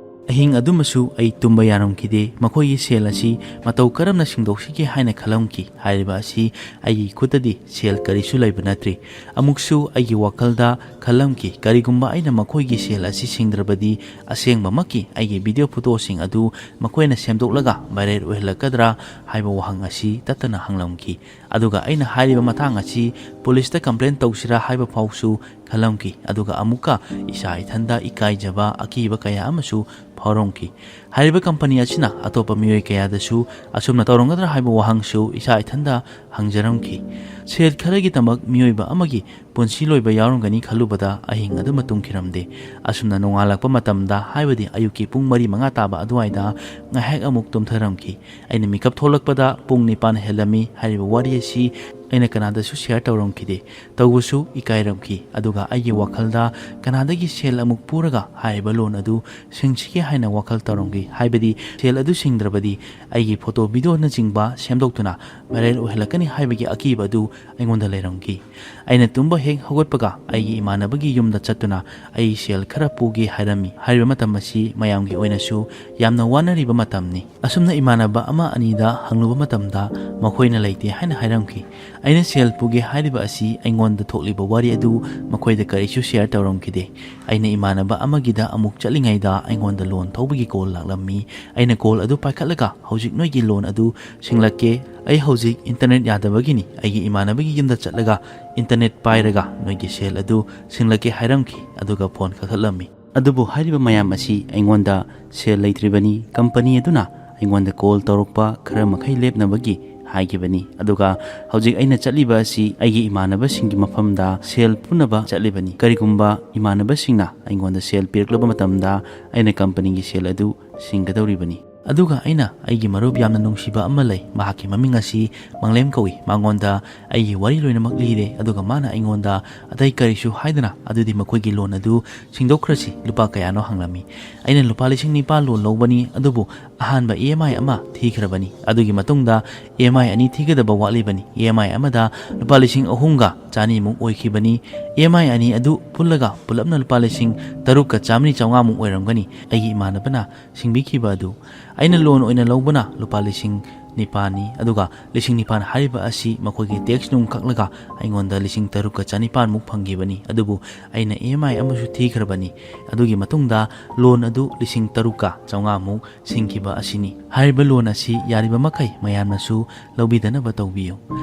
ꯑꯍꯤꯡ ꯑꯗꯨꯃꯁꯨ ꯑꯩ ꯇꯨꯝꯕ ꯌꯥꯔꯝꯈꯤꯗꯦ꯫ ꯃꯈꯣꯏꯒꯤ ꯁꯦꯜ ꯑꯁꯤ ꯃꯇꯧ ꯀꯔꯝꯅ ꯁꯤꯡꯗꯣꯛꯁꯤꯒꯦ ꯍꯥꯏꯅ ꯈꯜꯂꯝꯈꯤ꯫ ꯍꯥꯏꯔꯤꯕ ꯑꯁꯤ ꯑꯩꯒꯤ ꯈꯨꯠꯇꯗꯤ ꯁꯦꯜ ꯀꯔꯤꯁꯨ ꯂꯩꯕ ꯅꯠꯇ꯭ꯔꯤ꯫ ꯑꯃꯨꯛꯁꯨ ꯑꯩꯒꯤ ꯋꯥꯈꯜꯗ ꯈꯜꯂꯝꯈꯤ, ꯀꯔꯤꯒꯨꯝꯕ ꯑꯩꯅ ꯃꯈꯣꯏꯒꯤ ꯁꯦꯜ ꯑꯁꯤ ꯁꯤꯡꯗ꯭ꯔꯕꯗꯤ ꯑꯁꯦꯡꯕꯃꯛꯀꯤ ꯑꯩꯒꯤ ꯚꯤꯗꯤꯑꯣ ꯐꯣꯇꯣꯁꯤꯡ ꯑꯗꯨ ꯃꯈꯣꯏꯅ ꯁꯦꯝꯗꯣꯛꯂꯒ ꯚꯥꯏꯔꯦꯜ ꯑꯣꯏꯍꯜꯂꯛꯀꯗ꯭ꯔꯥ ꯍꯥꯏꯕ ꯋꯥꯍꯪ ꯑꯁꯤ ꯇꯠꯇꯅ ꯍꯪꯂꯝꯈꯤ꯫ ꯑꯗꯨꯒ ꯑꯩꯅ ꯍꯥꯏꯔꯤꯕ ꯃꯇꯥꯡ ꯑꯁꯤ ꯄꯨꯂꯤꯁꯇ ꯀꯝꯄ꯭ꯂꯦꯟ ꯇꯧꯁꯤꯔꯥ ꯍꯥꯏꯕ ꯐꯥꯎꯁꯨ ꯈꯜꯂꯝꯈꯤ꯫ ꯑꯗꯨꯒ ꯑꯃꯨꯛꯀ ꯏꯁꯥ ꯏꯊꯟꯗ ꯏꯀꯥꯏꯖꯕ, ꯑꯀꯤꯕ ꯀꯌꯥ ꯑꯃꯁꯨ ꯐꯥꯎꯔꯝꯈꯤ꯫ ꯍꯥꯏꯔꯤꯕ ꯀꯝꯄꯅꯤ ꯑꯁꯤꯅ ꯑꯇꯣꯞꯄ ꯃꯤꯑꯣꯏ ꯀꯌꯥꯗꯁꯨ ꯑꯁꯨꯝꯅ ꯇꯧꯔꯝꯒꯗ꯭ꯔꯥ ꯍꯥꯏꯕ ꯋꯥꯍꯪꯁꯨ ꯏꯁꯥ ꯏꯊꯟꯗ ꯍꯪꯖꯔꯝꯈꯤ꯫ ꯁꯦꯜ ꯈꯔꯒꯤꯗꯃꯛ ꯃꯤꯑꯣꯏꯕ ꯑꯃꯒꯤ ꯄꯨꯟꯁꯤ ꯂꯣꯏꯕ ꯌꯥꯎꯔꯝꯒꯅꯤ ꯈꯜꯂꯨꯕꯗ ꯑꯍꯤꯡ ꯑꯗꯨꯃ ꯇꯨꯝꯈꯤꯔꯝꯗꯦ꯫ ꯑꯁꯨꯝꯅ ꯅꯣꯡꯉꯥꯜꯂꯛꯄ ꯃꯇꯝꯗ, ꯍꯥꯏꯕꯗꯤ ꯑꯌꯨꯛꯀꯤ ꯄꯨꯡ ꯃꯔꯤ ꯃꯉꯥ ꯇꯥꯕ ꯑꯗꯨꯋꯥꯏꯗ, ꯉꯥꯏꯍꯥꯛ ꯑꯃꯨꯛ ꯇꯨꯝꯊꯔꯝꯈꯤ꯫ ꯑꯩꯅ ꯃꯤꯀꯞ ꯊꯣꯛꯂꯛꯄꯗ ꯄꯨꯡ ꯅꯤꯄꯥꯟ ꯍꯦꯜꯂꯝꯃꯤ꯫ ꯍꯥꯏꯔꯤꯕ ꯋꯥꯔꯤ ꯑꯁꯤ ꯑꯩꯅ ꯀꯅꯥꯗꯁꯨ ꯁꯤꯌꯔ ꯇꯧꯔꯝꯈꯤꯗꯦ꯫ ꯇꯧꯕꯁꯨ ꯏꯀꯥꯏꯔꯝꯈꯤ꯫ ꯑꯗꯨꯒ ꯑꯩꯒꯤ ꯋꯥꯈꯜꯗ ꯀꯅꯥꯗꯒꯤ ꯁꯦꯜ ꯑꯃꯨꯛ ꯄꯨꯔꯒ ꯍꯥꯏꯔꯤꯕ ꯂꯣꯟ ꯑꯗꯨ ꯁꯤꯡꯁꯤꯒꯦ ꯍꯥꯏꯅ ꯋꯥꯈꯜ ꯇꯧꯔꯝꯈꯤ꯫ ꯍꯥꯏꯕꯗꯤ ꯁꯦꯜ ꯑꯗꯨ ꯁꯤꯡꯗ꯭ꯔꯕꯗꯤ ꯑꯩꯒꯤ ꯐꯣꯇꯣ ꯚꯤꯗꯤꯑꯣꯅꯆꯤꯡꯕ ꯁꯦꯝꯗꯣꯛꯇꯨꯅ ꯚꯥꯏꯔꯦꯜ ꯑꯣꯏꯍꯜꯂꯛꯀꯅꯤ ꯍꯥꯏꯕꯒꯤ ꯑꯀꯤꯕ ꯑꯗꯨ ꯑꯩꯉꯣꯟꯗ ꯂꯩꯔꯝꯈꯤ꯫ ꯑꯩꯅ ꯇꯨꯝꯕ ꯍꯦꯛ ꯍꯧꯒꯠꯄꯒ ꯑꯩꯒꯤ ꯏꯃꯥꯟꯅꯕꯒꯤ ꯌꯨꯝꯗ ꯆꯠꯇꯨꯅ ꯑꯩ ꯁꯦꯜ ꯈꯔ ꯄꯨꯒꯦ ꯍꯥꯏꯔꯝꯃꯤ꯫ ꯍꯥꯏꯔꯤꯕ ꯃꯇꯝ ꯑꯁꯤ ꯃꯌꯥꯝꯒꯤ ꯑꯣꯏꯅꯁꯨ ꯌꯥꯝꯅ ꯋꯥꯅꯔꯤꯕ ꯃꯇꯝꯅꯤ꯫ ꯑꯁꯨꯝꯅ ꯏꯃꯥꯟꯅꯕ ꯑꯃ ꯑꯅꯤꯗ ꯍꯪꯂꯨꯕ ꯃꯇꯝꯗ ꯃꯈꯣꯏꯅ ꯂꯩꯇꯦ ꯍꯥꯏꯅ ꯍꯥꯏꯔꯝꯈꯤ꯫ ꯑꯩꯅ ꯁꯦꯜ ꯄꯨꯒꯦ ꯍꯥꯏꯔꯤꯕ ꯑꯁꯤ ꯑꯩꯉꯣꯟꯗ ꯊꯣꯛꯂꯤꯕ ꯋꯥꯔꯤ ꯑꯗꯨ ꯃꯈꯣꯏꯗ ꯀꯔꯤꯁꯨ ꯁꯤꯌꯔ ꯇꯧꯔꯝꯈꯤꯗꯦ꯫ ꯑꯩꯅ ꯏꯃꯥꯟꯅꯕ ꯑꯃꯒꯤꯗ ꯑꯃꯨꯛ ꯆꯠꯂꯤꯉꯩꯗ ꯑꯩꯉꯣꯟꯗ ꯂꯣꯟ ꯊꯧꯕꯒꯤ ꯀꯣꯜ ꯂꯥꯛꯂꯝꯃꯤ꯫ ꯑꯩꯅ ꯀꯣꯜ ꯑꯗꯨ ꯄꯥꯏꯈꯠꯂꯒ, "ꯍꯧꯖꯤꯛ ꯅꯣꯏꯒꯤ ꯂꯣꯟ ꯑꯗꯨ ꯁꯤꯡꯂꯛꯀꯦ꯫ ꯑꯩ ꯍꯧꯖꯤꯛ ꯏꯟꯇꯔꯅꯦꯠ ꯌꯥꯗꯕꯒꯤꯅꯤ꯫ ꯑꯩꯒꯤ ꯏꯃꯥꯟꯅꯕꯒꯤ ꯌꯨꯝꯗ ꯆꯠꯂꯒ ꯏꯟꯇꯔꯅꯦꯠ ꯄꯥꯏꯔꯒ ꯅꯣꯏꯒꯤ ꯁꯦꯜ ꯑꯗꯨ ꯁꯤꯡꯂꯛꯀꯦ" ꯍꯥꯏꯔꯝꯈꯤ꯫ ꯑꯗꯨꯒ ꯐꯣꯟ ꯀꯛꯊꯠꯂꯝꯃꯤ꯫ ꯑꯗꯨꯕꯨ ꯍꯥꯏꯔꯤꯕ ꯃꯌꯥꯝ ꯑꯁꯤ ꯑꯩꯉꯣꯟꯗ ꯁꯦꯜ ꯂꯩꯇ꯭ꯔꯤꯕꯅꯤ꯫ ꯀꯝꯄꯅꯤ ꯑꯗꯨꯅ ꯑꯩꯉꯣꯟꯗ ꯀꯣꯜ ꯇꯧꯔꯛꯄ ꯈꯔ ꯃꯈꯩ ꯂꯦꯞꯅꯕꯒꯤ ꯍꯥꯏꯈꯤꯕꯅꯤ꯫ ꯑꯗꯨꯒ ꯍꯧꯖꯤꯛ ꯑꯩꯅ ꯆꯠꯂꯤꯕ ꯑꯁꯤ ꯑꯩꯒꯤ ꯏꯃꯥꯟꯅꯕꯁꯤꯡꯒꯤ ꯃꯐꯝꯗ ꯁꯦꯜ ꯄꯨꯅꯕ ꯆꯠꯂꯤꯕꯅꯤ꯫ ꯀꯔꯤꯒꯨꯝꯕ ꯏꯃꯥꯟꯅꯕꯁꯤꯡꯅ ꯑꯩꯉꯣꯟꯗ ꯁꯦꯜ ꯄꯤꯔꯛꯂꯕ ꯃꯇꯝꯗ ꯑꯩꯅ ꯀꯝꯄꯅꯤꯒꯤ ꯁꯦꯜ ꯑꯗꯨ ꯁꯤꯡꯒꯗꯧꯔꯤꯕꯅꯤ꯫ ꯑꯗꯨꯒ ꯑꯩꯅ ꯑꯩꯒꯤ ꯃꯔꯨꯞ ꯌꯥꯝꯅ ꯅꯨꯡꯁꯤꯕ ꯑꯃ ꯂꯩ, ꯃꯍꯥꯛꯀꯤ ꯃꯃꯤꯡ ꯑꯁꯤ ꯃꯪꯂꯦꯝ ꯀꯧꯏ꯫ ꯃꯉꯣꯟꯗ ꯑꯩꯒꯤ ꯋꯥꯔꯤ ꯂꯣꯏꯅꯃꯛ ꯂꯤꯔꯦ, ꯑꯗꯨꯒ ꯃꯥꯅ ꯑꯩꯉꯣꯟꯗ ꯑꯇꯩ ꯀꯔꯤꯁꯨ ꯍꯥꯏꯗꯅ ꯑꯗꯨꯗꯤ ꯃꯈꯣꯏꯒꯤ ꯂꯣꯟ ꯑꯗꯨ ꯁꯤꯡꯗꯣꯛꯈ꯭ꯔꯁꯤ, ꯂꯨꯄꯥ ꯀꯌꯥꯅꯣ ꯍꯪꯂꯝꯃꯤ꯫ ꯑꯩꯅ ꯂꯨꯄꯥ ꯂꯤꯁꯤꯡ ꯅꯤꯄꯥꯟ ꯂꯣꯟ ꯂꯧꯕꯅꯤ, ꯑꯗꯨꯕꯨ ꯑꯍꯥꯟꯕ ꯏ ꯑꯦꯝ ꯑꯥꯏ ꯑꯃ ꯊꯤꯈ꯭ꯔꯕꯅꯤ꯫ ꯑꯗꯨꯒꯤ ꯃꯇꯨꯡꯗ ꯏ ꯑꯦꯝ ꯑꯥꯏ ꯑꯅꯤ ꯊꯤꯒꯗꯕ ꯋꯥꯠꯂꯤꯕꯅꯤ꯫ ꯏ ꯑꯦꯝ ꯑꯥꯏ ꯑꯃꯗ ꯂꯨꯄꯥ ꯂꯤꯁꯤꯡ ꯑꯍꯨꯝꯒ ꯆꯥꯅꯤꯃꯨꯛ ꯑꯣꯏꯈꯤꯕꯅꯤ꯫ ꯏ ꯑꯦꯝ ꯑꯥꯏ ꯑꯅꯤ ꯑꯗꯨ ꯄꯨꯜꯂꯒ ꯄꯨꯂꯞꯅ ꯂꯨꯄꯥ ꯂꯤꯁꯤꯡ ꯇꯔꯨꯛꯀ ꯆꯥꯃꯔꯤ ꯆꯥꯝꯃꯉꯥꯃꯨꯛ ꯑꯣꯏꯔꯝꯒꯅꯤ꯫ ꯑꯩꯒꯤ ꯏꯃꯥꯟꯅꯕꯅ ꯁꯤꯡꯕꯤꯈꯤꯕ ꯑꯗꯨ ꯑꯩꯅ ꯂꯣꯟ ꯑꯣꯏꯅ ꯂꯧꯕꯅ ꯂꯨꯄꯥ ꯂꯤꯁꯤꯡ ꯅꯤꯄꯥꯟꯅꯤ, ꯑꯗꯨꯒ ꯂꯤꯁꯤꯡ ꯅꯤꯄꯥꯟ ꯍꯥꯏꯔꯤꯕ ꯑꯁꯤ ꯃꯈꯣꯏꯒꯤ ꯇꯦꯛꯁ ꯅꯨꯡ ꯀꯛꯂꯒ ꯑꯩꯉꯣꯟꯗ ꯂꯤꯁꯤꯡ ꯇꯔꯨꯛꯀ ꯆꯥꯅꯤꯄꯥꯟꯃꯨꯛ ꯐꯪꯈꯤꯕꯅꯤ꯫ ꯑꯗꯨꯕꯨ ꯑꯩꯅ ꯏ ꯑꯦꯝ ꯑꯥꯏ ꯑꯃꯁꯨ ꯊꯤꯈ꯭ꯔꯕꯅꯤ꯫ ꯑꯗꯨꯒꯤ ꯃꯇꯨꯡꯗ ꯂꯣꯟ ꯑꯗꯨ ꯂꯤꯁꯤꯡ ꯇꯔꯨꯛꯀ ꯆꯥꯝꯃꯉꯥꯃꯨꯛ ꯁꯤꯡꯈꯤꯕ ꯑꯁꯤꯅꯤ꯫ ꯍꯥꯏꯔꯤꯕ ꯂꯣꯟ ꯑꯁꯤ ꯌꯥꯔꯤꯕ ꯃꯈꯩ ꯃꯌꯥꯝꯅꯁꯨ ꯂꯧꯕꯤꯗꯅꯕ ꯇꯧꯕꯤꯌꯨ꯫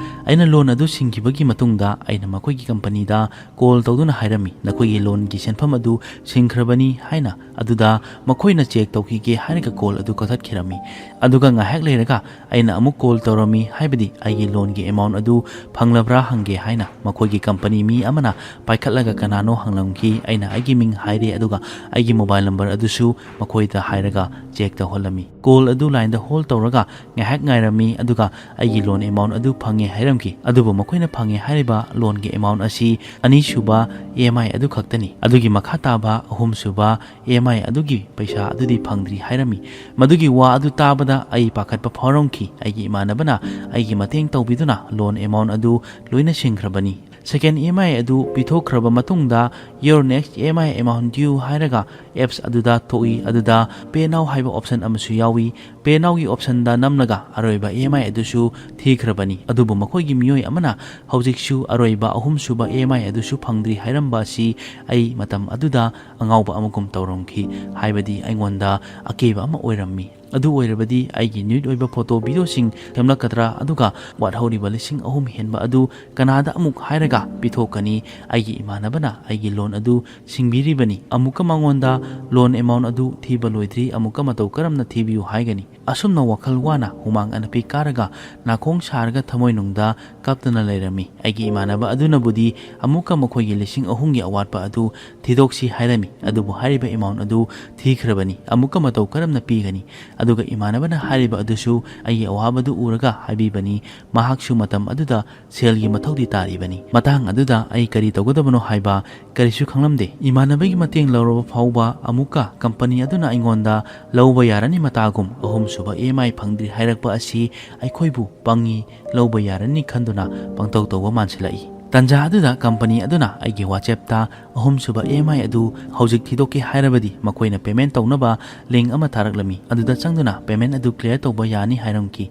ꯑꯩꯅ ꯂꯣꯟ ꯑꯗꯨ ꯁꯤꯡꯈꯤꯕꯒꯤ ꯃꯇꯨꯡꯗ ꯑꯩꯅ ꯃꯈꯣꯏꯒꯤ ꯀꯝꯄꯅꯤꯗ ꯀꯣꯜ ꯇꯧꯗꯨꯅ ꯍꯥꯏꯔꯝꯃꯤ, "ꯅꯈꯣꯏꯒꯤ ꯂꯣꯟꯒꯤ ꯁꯦꯟꯐꯝ ꯑꯗꯨ ꯁꯤꯡꯈ꯭ꯔꯕꯅꯤ" ꯍꯥꯏꯅ꯫ ꯑꯗꯨꯗ ꯃꯈꯣꯏꯅ ꯆꯦꯛ ꯇꯧꯈꯤꯒꯦ ꯍꯥꯏꯔꯒ ꯀꯣꯜ ꯑꯗꯨ ꯀꯛꯊꯠꯈꯤꯔꯝꯃꯤ꯫ ꯑꯗꯨꯒ ꯉꯥꯏꯍꯥꯛ ꯂꯩꯔꯒ ꯑꯩꯅ ꯑꯃꯨꯛ ꯀꯣꯜ ꯇꯧꯔꯝꯃꯤ, ꯍꯥꯏꯕꯗꯤ ꯑꯩꯒꯤ ꯂꯣꯟꯒꯤ ꯑꯦꯃꯥꯎꯟ ꯑꯗꯨ ꯐꯪꯂꯕ꯭ꯔꯥ ꯍꯪꯒꯦ ꯍꯥꯏꯅ꯫ ꯃꯈꯣꯏꯒꯤ ꯀꯝꯄꯅꯤ ꯃꯤ ꯑꯃꯅ ꯄꯥꯏꯈꯠꯂꯒ ꯀꯅꯥꯅꯣ ꯍꯪꯂꯝꯈꯤ꯫ ꯑꯩꯅ ꯑꯩꯒꯤ ꯃꯤꯡ ꯍꯥꯏꯔꯦ, ꯑꯗꯨꯒ ꯑꯩꯒꯤ ꯃꯣꯕꯥꯏꯜ ꯅꯝꯕꯔ ꯑꯗꯨꯁꯨ ꯃꯈꯣꯏꯗ ꯍꯥꯏꯔꯒ ꯆꯦꯛ ꯇꯧꯍꯜꯂꯝꯃꯤ꯫ ꯀꯣꯜ ꯑꯗꯨ ꯂꯥꯏꯟꯗ ꯍꯣꯜ ꯇꯧꯔꯒ ꯉꯥꯏꯍꯥꯛ ꯉꯥꯏꯔꯝꯃꯤ, ꯑꯗꯨꯒ ꯑꯩꯒꯤ ꯂꯣꯟ ꯑꯦꯃꯥꯎꯟ ꯑꯗꯨ ꯐꯪꯉꯦ ꯍꯥꯏꯔꯝꯈꯤ꯫ ꯑꯗꯨꯕꯨ ꯃꯈꯣꯏꯅ ꯐꯪꯉꯦ ꯍꯥꯏꯔꯤꯕ ꯂꯣꯟꯒꯤ ꯑꯦꯃꯥꯎꯟ ꯑꯁꯤ ꯑꯅꯤꯁꯨꯕ ꯏ ꯑꯦꯝ ꯑꯥꯏ ꯑꯗꯨ ꯈꯛꯇꯅꯤ꯫ ꯑꯗꯨꯒꯤ ꯃꯈꯥ ꯇꯥꯕ ꯑꯍꯨꯝꯁꯨꯕ ꯏ ꯑꯦꯝ ꯑꯥꯏ ꯑꯗꯨꯒꯤ ꯄꯩꯁꯥ ꯑꯗꯨꯗꯤ ꯐꯪꯗ꯭ꯔꯤ ꯍꯥꯏꯔꯝꯃꯤ꯫ ꯃꯗꯨꯒꯤ ꯋꯥ ꯑꯗꯨ ꯇꯥꯕꯗ ꯑꯩ ꯄꯥꯈꯠꯄ ꯐꯥꯎꯔꯝꯈꯤ꯫ ꯑꯩꯒꯤ ꯏꯃꯥꯟꯅꯕꯅ ꯑꯩꯒꯤ ꯃꯇꯦꯡ ꯇꯧꯕꯤꯗꯨꯅ ꯂꯣꯟ ꯑꯦꯃꯥꯎꯟ ꯑꯗꯨ ꯂꯣꯏꯅ ꯁꯤꯡꯈ꯭ꯔꯕꯅꯤ꯫ ꯁꯦꯀꯦꯟ ꯏ ꯑꯦꯝ ꯑꯥꯏ ꯑꯗꯨ ꯄꯤꯊꯣꯛꯈ꯭ꯔꯕ ꯃꯇꯨꯡꯗ, "Your next E M I amount due" ꯍꯥꯏꯔꯒ ꯑꯦꯞꯁ ꯑꯗꯨꯗ ꯊꯣꯛꯏ꯫ ꯑꯗꯨꯗ Pay Now ꯍꯥꯏꯕ ꯑꯣꯞꯁꯟ ꯑꯃꯁꯨ ꯌꯥꯎꯏ꯫ Pay Now ꯒꯤ ꯑꯣꯞꯁꯟꯗ ꯅꯝꯂꯒ ꯑꯔꯣꯏꯕ ꯏ ꯑꯦꯝ ꯑꯥꯏ ꯑꯗꯨꯁꯨ ꯊꯤꯈ꯭ꯔꯕꯅꯤ꯫ ꯑꯗꯨꯕꯨ ꯃꯈꯣꯏꯒꯤ ꯃꯤꯑꯣꯏ ꯑꯃꯅ ꯍꯧꯖꯤꯛꯁꯨ ꯑꯔꯣꯏꯕ ꯑꯍꯨꯝꯁꯨꯕ ꯏ ꯑꯦꯝ ꯑꯥꯏ ꯑꯗꯨꯁꯨ ꯐꯪꯗ꯭ꯔꯤ ꯍꯥꯏꯔꯝꯕ ꯑꯁꯤ ꯑꯩ ꯃꯇꯝ ꯑꯗꯨꯗ ꯑꯉꯥꯎꯕ ꯑꯃꯒꯨꯝ ꯇꯧꯔꯝꯈꯤ꯫ ꯍꯥꯏꯕꯗꯤ ꯑꯩꯉꯣꯟꯗ ꯑꯀꯤꯕ ꯑꯃ ꯑꯣꯏꯔꯝꯃꯤ꯫ ꯑꯗꯨ ꯑꯣꯏꯔꯕꯗꯤ ꯑꯩꯒꯤ nude ꯑꯣꯏꯕ ꯐꯣꯇꯣ ꯚꯤꯗꯤꯑꯣꯁꯤꯡ ꯁꯦꯝꯂꯛꯀꯗ꯭ꯔꯥ? ꯑꯗꯨꯒ ꯋꯥꯠꯍꯧꯔꯤꯕ ꯂꯤꯁꯤꯡ ꯑꯍꯨꯝ ꯍꯦꯟꯕ ꯑꯗꯨ ꯀꯅꯥꯗ ꯑꯃꯨꯛ ꯍꯥꯏꯔꯒ ꯄꯤꯊꯣꯛꯀꯅꯤ? ꯑꯩꯒꯤ ꯏꯃꯥꯟꯅꯕꯅ ꯑꯩꯒꯤ ꯂꯣꯟ ꯑꯗꯨ ꯁꯤꯡꯕꯤꯔꯤꯕꯅꯤ꯫ ꯑꯃꯨꯛꯀ ꯃꯉꯣꯟꯗ loan amount ꯑꯗꯨ ꯊꯤꯕ ꯂꯣꯏꯗ꯭ꯔꯤ, ꯑꯃꯨꯛꯀ ꯃꯇꯧ ꯀꯔꯝꯅ ꯊꯤꯕꯤꯌꯨ ꯍꯥꯏꯒꯅꯤ? ꯑꯁꯨꯝꯅ ꯋꯥꯈꯜ ꯋꯥꯅ ꯍꯨꯃꯥꯡ ꯑꯅꯞꯄꯤ ꯀꯥꯔꯒ ꯅꯥꯀꯣꯡ ꯁꯥꯔꯒ ꯊꯃꯣꯏꯅꯨꯡꯗ ꯀꯞꯇꯨꯅ ꯂꯩꯔꯝꯃꯤ꯫ ꯑꯩꯒꯤ ꯏꯃꯥꯟꯅꯕ ꯑꯗꯨꯅꯕꯨꯗꯤ ꯑꯃꯨꯛꯀ ꯃꯈꯣꯏꯒꯤ ꯂꯤꯁꯤꯡ ꯑꯍꯨꯝꯒꯤ ꯑꯋꯥꯠꯄ ꯑꯗꯨ ꯊꯤꯗꯣꯛꯁꯤ ꯍꯥꯏꯔꯝꯃꯤ, ꯑꯗꯨꯕꯨ ꯍꯥꯏꯔꯤꯕ amount ꯑꯗꯨ ꯊꯤꯈ꯭ꯔꯕꯅꯤ꯫ ꯑꯃꯨꯛꯀ ꯃꯇꯧ ꯀꯔꯝꯅ ꯄꯤꯒꯅꯤ? ꯑꯗꯨꯒ ꯏꯃꯥꯟꯅꯕꯅ ꯍꯥꯏꯔꯤꯕ ꯑꯗꯨꯁꯨ ꯑꯩꯒꯤ ꯑꯋꯥꯕꯗꯨ ꯎꯔꯒ ꯍꯥꯏꯕꯤꯕꯅꯤ꯫ ꯃꯍꯥꯛꯁꯨ ꯃꯇꯝ ꯑꯗꯨꯗ ꯁꯦꯜꯒꯤ ꯃꯊꯧꯗꯤ ꯇꯥꯔꯤꯕꯅꯤ꯫ ꯃꯇꯥꯡ ꯑꯗꯨꯗ ꯑꯩ ꯀꯔꯤ ꯇꯧꯒꯗꯕꯅꯣ ꯍꯥꯏꯕ ꯀꯔꯤꯁꯨ ꯈꯪꯂꯝꯗꯦ꯫ ꯏꯃꯥꯟꯅꯕꯒꯤ ꯃꯇꯦꯡ ꯂꯧꯔꯕ ꯐꯥꯎꯕ ꯑꯃꯨꯛꯀ company ꯑꯗꯨꯅ ꯑꯩꯉꯣꯟꯗ ꯂꯧꯕ ꯌꯥꯔꯅꯤ ꯃꯇꯥꯒꯨꯝ ꯑꯍꯨꯝꯁꯨꯕ EMI ꯐꯪꯗ꯭ꯔꯤ ꯍꯥꯏꯔꯛꯄ ꯑꯁꯤ ꯑꯩꯈꯣꯏꯕꯨ ꯄꯪꯉꯤ, ꯂꯧꯕ ꯌꯥꯔꯅꯤ ꯈꯟꯗꯨꯅ ꯄꯪꯇꯧ ꯇꯧꯕ ꯃꯥꯟꯁꯤꯜꯂꯛꯏ꯫ ꯇꯟꯖꯥ ꯑꯗꯨꯗ company ꯑꯗꯨꯅ ꯑꯩꯒꯤ WhatsAppꯇ ꯑꯍꯨꯝꯁꯨꯕ EMI ꯑꯗꯨ ꯍꯧꯖꯤꯛ ꯊꯤꯗꯣꯛꯀꯦ ꯍꯥꯏꯔꯕꯗꯤ ꯃꯈꯣꯏꯅ payment ꯇꯧꯅꯕ link ꯑꯃ ꯊꯥꯔꯛꯂꯝꯃꯤ꯫ ꯑꯗꯨꯗ ꯆꯪꯗꯨꯅ payment ꯑꯗꯨ clear ꯇꯧꯕ ꯌꯥꯅꯤ ꯍꯥꯏꯔꯝꯈꯤ꯫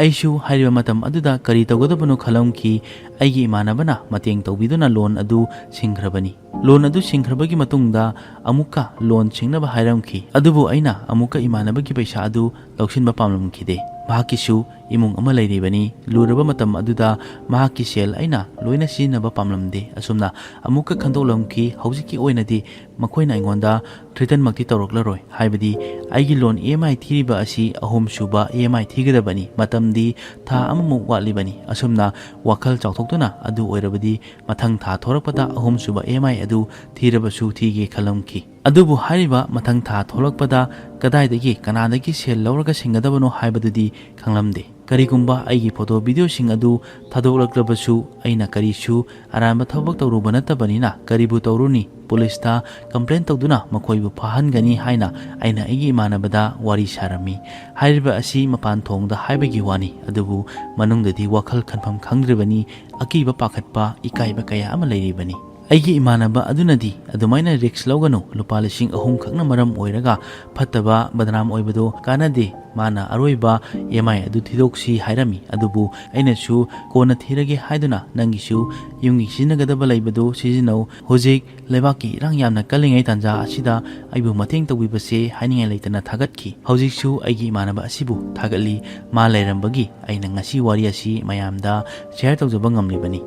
ꯑꯩꯁꯨ ꯍꯥꯏꯔꯤꯕ ꯃꯇꯝ ꯑꯗꯨꯗ ꯀꯔꯤ ꯇꯧꯒꯗꯕꯅꯣ ꯈꯜꯂꯝꯈꯤ꯫ ꯑꯩꯒꯤ ꯏꯃꯥꯟꯅꯕꯅ ꯃꯇꯦꯡ ꯇꯧꯕꯤꯗꯨꯅ loan ꯑꯗꯨ ꯁꯤꯡꯈ꯭ꯔꯕꯅꯤ꯫ Loan ꯑꯗꯨ ꯁꯤꯡꯈ꯭ꯔꯕꯒꯤ ꯃꯇꯨꯡꯗ ꯑꯃꯨꯛꯀ loan ꯁꯤꯡꯅꯕ ꯍꯥꯏꯔꯝꯈꯤ꯫ ꯑꯗꯨꯕꯨ ꯑꯩꯅ ꯑꯃꯨꯛꯀ ꯏꯃꯥꯟꯅꯕꯒꯤ ꯄꯩꯁꯥ ꯑꯗꯨ ꯂꯧꯁꯤꯟꯕ ꯄꯥꯝꯂꯝꯈꯤꯗꯦ꯫ ꯃꯍꯥꯛꯀꯤꯁꯨ ꯏꯃꯨꯡ ꯑꯃ ꯂꯩꯔꯤꯕꯅꯤ꯫ ꯂꯨꯔꯕ ꯃꯇꯝ ꯑꯗꯨꯗ ꯃꯍꯥꯛꯀꯤ ꯁꯦꯜ ꯑꯩꯅ ꯂꯣꯏꯅ ꯁꯤꯖꯤꯟꯅꯕ ꯄꯥꯝꯂꯝꯗꯦ꯫ ꯑꯁꯨꯝꯅ ꯑꯃꯨꯛꯀ ꯈꯟꯗꯣꯛꯂꯝꯈꯤ꯫ ꯍꯧꯖꯤꯛꯀꯤ ꯑꯣꯏꯅꯗꯤ ꯃꯈꯣꯏꯅ ꯑꯩꯉꯣꯟꯗ threatenꯃꯛꯇꯤ ꯇꯧꯔꯛꯂꯔꯣꯏ, ꯍꯥꯏꯕꯗꯤ ꯑꯩꯒꯤ loan EMI ꯊꯤꯔꯤꯕ ꯑꯁꯤ ꯑꯍꯨꯝꯁꯨꯕ EMI ꯊꯤꯒꯗꯕꯅꯤ꯫ ꯃꯇꯝꯗꯤ ꯊꯥ ꯑꯃꯃꯨꯛ ꯋꯥꯠꯂꯤꯕꯅꯤ꯫ ꯑꯁꯨꯝꯅ ꯋꯥꯈꯜ ꯆꯥꯎꯊꯣꯛꯇꯨꯅ ꯑꯗꯨ ꯑꯣꯏꯔꯕꯗꯤ ꯃꯊꯪ ꯊꯥ ꯊꯣꯔꯛꯄꯗ ꯑꯍꯨꯝꯁꯨꯕ EMI ꯑꯗꯨ ꯊꯤꯔꯕꯁꯨ ꯊꯤꯒꯦ ꯈꯜꯂꯝꯈꯤ꯫ ꯑꯗꯨꯕꯨ ꯍꯥꯏꯔꯤꯕ ꯃꯊꯪ ꯊꯥ ꯊꯣꯛꯂꯛꯄꯗ ꯀꯗꯥꯏꯗꯒꯤ ꯀꯅꯥꯗꯒꯤ ꯁꯦꯜ ꯂꯧꯔꯒ ꯁꯤꯡꯒꯗꯕꯅꯣ ꯍꯥꯏꯕꯗꯨꯗꯤ ꯈꯪꯂꯝꯗꯦ꯫ ꯀꯔꯤꯒꯨꯝꯕ ꯑꯩꯒꯤ ꯐꯣꯇꯣ ꯚꯤꯗꯤꯑꯣꯁꯤꯡ ꯑꯗꯨ ꯊꯥꯗꯣꯛꯂꯛꯂꯕꯁꯨ ꯑꯩꯅ ꯀꯔꯤꯁꯨ ꯑꯔꯥꯟꯕ ꯊꯕꯛ ꯇꯧꯔꯨꯕ ꯅꯠꯇꯕꯅꯤꯅ ꯀꯔꯤꯕꯨ ꯇꯧꯔꯨꯅꯤ? ꯄꯨꯂꯤꯁꯇ complain ꯇꯧꯗꯨꯅ ꯃꯈꯣꯏꯕꯨ ꯐꯥꯍꯟꯒꯅꯤ ꯍꯥꯏꯅ ꯑꯩꯅ ꯑꯩꯒꯤ ꯏꯃꯥꯟꯅꯕꯗ ꯋꯥꯔꯤ ꯁꯥꯔꯝꯃꯤ꯫ ꯍꯥꯏꯔꯤꯕ ꯑꯁꯤ ꯃꯄꯥꯟ ꯊꯣꯡꯗ ꯍꯥꯏꯕꯒꯤ ꯋꯥꯅꯤ, ꯑꯗꯨꯕꯨ ꯃꯅꯨꯡꯗꯗꯤ ꯋꯥꯈꯜ ꯈꯟꯐꯝ ꯈꯪꯗ꯭ꯔꯤꯕꯅꯤ꯫ ꯑꯀꯤꯕ ꯄꯥꯈꯠꯄ, ꯏꯀꯥꯏꯕ ꯀꯌꯥ ꯑꯃ ꯂꯩꯔꯤꯕꯅꯤ꯫ ꯑꯩꯒꯤ ꯏꯃꯥꯟꯅꯕ ꯑꯗꯨꯅꯗꯤ ꯑꯗꯨꯃꯥꯏꯅ risk ꯂꯧꯒꯅꯨ, ꯂꯨꯄꯥ ꯂꯤꯁꯤꯡ ꯑꯍꯨꯝ ꯈꯛꯅ ꯃꯔꯝ ꯑꯣꯏꯔꯒ ꯐꯠꯇꯕ ꯕꯗꯅꯥꯝ ꯑꯣꯏꯕꯗꯣ ꯀꯥꯟꯅꯗꯦ, ꯃꯥꯅ ꯑꯔꯣꯏꯕ ꯏ ꯑꯦꯝ ꯑꯥꯏ ꯑꯗꯨ ꯊꯤꯗꯣꯛꯁꯤ ꯍꯥꯏꯔꯝꯃꯤ꯫ ꯑꯗꯨꯕꯨ ꯑꯩꯅꯁꯨ ꯀꯣꯟꯅ ꯊꯤꯔꯒꯦ ꯍꯥꯏꯗꯨꯅ ꯅꯪꯒꯤꯁꯨ ꯌꯨꯝꯒꯤ ꯁꯤꯖꯤꯟꯅꯒꯗꯕ ꯂꯩꯕꯗꯨ ꯁꯤꯖꯤꯟꯅꯧ, ꯍꯧꯖꯤꯛ ꯂꯩꯕꯥꯛꯀꯤ ꯏꯔꯥꯡ ꯌꯥꯝꯅ ꯀꯜꯂꯤꯉꯩ ꯇꯥꯟꯖꯥ ꯑꯁꯤꯗ ꯑꯩꯕꯨ ꯃꯇꯦꯡ ꯇꯧꯕꯤꯕꯁꯦ ꯍꯥꯏꯅꯤꯡꯉꯥꯏ ꯂꯩꯇꯅ ꯊꯥꯒꯠꯈꯤ꯫ ꯍꯧꯖꯤꯛꯁꯨ ꯑꯩꯒꯤ ꯏꯃꯥꯟꯅꯕ ꯑꯁꯤꯕꯨ ꯊꯥꯒꯠꯂꯤ꯫ ꯃꯥ ꯂꯩꯔꯝꯕꯒꯤ ꯑꯩꯅ ꯉꯁꯤ ꯋꯥꯔꯤ ꯑꯁꯤ ꯃꯌꯥꯝꯗ ꯁꯤꯌꯔ ꯇꯧꯖꯕ ꯉꯝꯂꯤꯕꯅꯤ꯫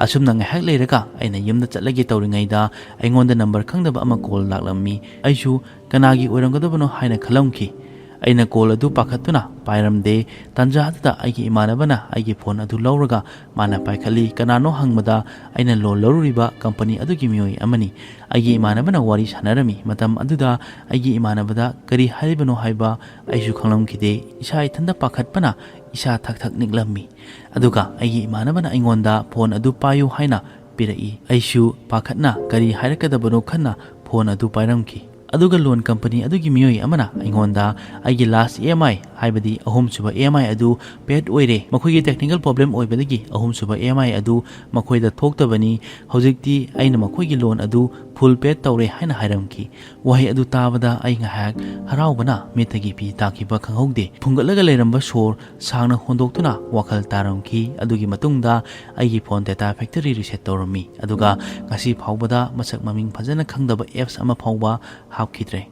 ꯑꯁꯨꯝꯅ ꯉꯥꯏꯍꯥꯛ ꯂꯩꯔꯒ ꯑꯩꯅ ꯌꯨꯝꯗ ꯆꯠꯂꯒꯦ ꯇꯧꯔꯤꯉꯩꯗ ꯑꯩꯉꯣꯟꯗ ꯅꯝꯕꯔ ꯈꯪꯗꯕ ꯑꯃ ꯀꯣꯜ ꯂꯥꯛꯂꯝꯃꯤ꯫ ꯑꯩꯁꯨ ꯀꯅꯥꯒꯤ ꯑꯣꯏꯔꯝꯒꯗꯕꯅꯣ ꯍꯥꯏꯅ ꯈꯜꯂꯝꯈꯤ꯫ ꯑꯩꯅ ꯀꯣꯜ ꯑꯗꯨ ꯄꯥꯏꯈꯠꯇꯨꯅ ꯄꯥꯏꯔꯝꯗꯦ꯫ ꯇꯥꯟꯖꯥ ꯑꯗꯨꯗ ꯑꯩꯒꯤ ꯏꯃꯥꯟꯅꯕꯅ ꯑꯩꯒꯤ ꯐꯣꯟ ꯑꯗꯨ ꯂꯧꯔꯒ ꯃꯥꯅ ꯄꯥꯏꯈꯠꯂꯤ꯫ ꯀꯅꯥꯅꯣ ꯍꯪꯕꯗ ꯑꯩꯅ ꯂꯣꯟ ꯂꯧꯔꯨꯔꯤꯕ ꯀꯝꯄꯅꯤ ꯑꯗꯨꯒꯤ ꯃꯤꯑꯣꯏ ꯑꯃꯅꯤ꯫ ꯑꯩꯒꯤ ꯏꯃꯥꯟꯅꯕꯅ ꯋꯥꯔꯤ ꯁꯥꯟꯅꯔꯝꯃꯤ꯫ ꯃꯇꯝ ꯑꯗꯨꯗ ꯑꯩꯒꯤ ꯏꯃꯥꯟꯅꯕꯗ ꯀꯔꯤ ꯍꯥꯏꯔꯤꯕꯅꯣ ꯍꯥꯏꯕ ꯑꯩꯁꯨ ꯈꯪꯂꯝꯈꯤꯗꯦ꯫ ꯏꯁꯥ ꯏꯊꯟꯇ ꯄꯥꯈꯠꯄꯅ ꯏꯁꯥ ꯊꯛ ꯊꯛ ꯅꯤꯛꯂꯝꯃꯤ꯫ ꯑꯗꯨꯒ ꯑꯩꯒꯤ ꯏꯃꯥꯟꯅꯕꯅ ꯑꯩꯉꯣꯟꯗ ꯐꯣꯟ ꯑꯗꯨ ꯄꯥꯏꯌꯨ ꯍꯥꯏꯅ ꯄꯤꯔꯛꯏ꯫ ꯑꯩꯁꯨ ꯄꯥꯈꯠꯅ ꯀꯔꯤ ꯍꯥꯏꯔꯛꯀꯗꯕꯅꯣ ꯈꯟꯅ ꯐꯣꯟ ꯑꯗꯨ ꯄꯥꯏꯔꯝꯈꯤ꯫ ꯑꯗꯨꯒ ꯂꯣꯟ ꯀꯝꯄꯅꯤ ꯑꯗꯨꯒꯤ ꯃꯤꯑꯣꯏ ꯑꯃꯅ ꯑꯩꯉꯣꯟꯗ ꯑꯩꯒꯤ ꯂꯥꯁ ꯏ ꯑꯦꯝ ꯑꯥꯏ, ꯍꯥꯏꯕꯗꯤ ꯑꯍꯨꯝꯁꯨꯕ ꯏ ꯑꯦꯝ ꯑꯥꯏ ꯑꯗꯨ ꯄꯦꯗ ꯑꯣꯏꯔꯦ, ꯃꯈꯣꯏꯒꯤ ꯇꯦꯛꯅꯤꯀꯦꯜ ꯄ꯭ꯔꯣꯕ꯭ꯂꯦꯝ ꯑꯣꯏꯕꯗꯒꯤ ꯑꯍꯨꯝꯁꯨꯕ ꯏ ꯑꯦꯝ ꯑꯥꯏ ꯑꯗꯨ ꯃꯈꯣꯏꯗ ꯊꯣꯛꯇꯕꯅꯤ, ꯍꯧꯖꯤꯛꯇꯤ ꯑꯩꯅ ꯃꯈꯣꯏꯒꯤ ꯂꯣꯟ ꯑꯗꯨ ꯐꯨꯜ ꯄꯦꯗ ꯇꯧꯔꯦ ꯍꯥꯏꯅ ꯍꯥꯏꯔꯝꯈꯤ꯫ ꯋꯥꯍꯩ ꯑꯗꯨ ꯇꯥꯕꯗ ꯑꯩ ꯉꯥꯏꯍꯥꯛ ꯍꯔꯥꯎꯕꯅ ꯃꯤꯠꯇꯒꯤ ꯄꯤ ꯇꯥꯈꯤꯕ ꯈꯪꯍꯧꯗꯦ꯫ ꯐꯨꯡꯒꯠꯂꯒ ꯂꯩꯔꯝꯕ ꯁꯣꯔ ꯁꯥꯡꯅ ꯍꯣꯟꯗꯣꯛꯇꯨꯅ ꯋꯥꯈꯜ ꯇꯥꯔꯝꯈꯤ꯫ ꯑꯗꯨꯒꯤ ꯃꯇꯨꯡꯗ ꯑꯩꯒꯤ ꯐꯣꯟ ꯗꯦꯇꯥ ꯐꯦꯛꯇꯔꯤ ꯔꯤꯁꯦꯠ ꯇꯧꯔꯝꯃꯤ, ꯑꯗꯨꯒ ꯉꯁꯤ ꯐꯥꯎꯕꯗ ꯃꯁꯛ ꯃꯃꯤꯡ ꯐꯖꯅ ꯈꯪꯗꯕ ꯑꯦꯞꯁ ꯑꯃ ꯐꯥꯎꯕ ꯍꯥꯞꯈꯤꯗ꯭ꯔꯦ꯫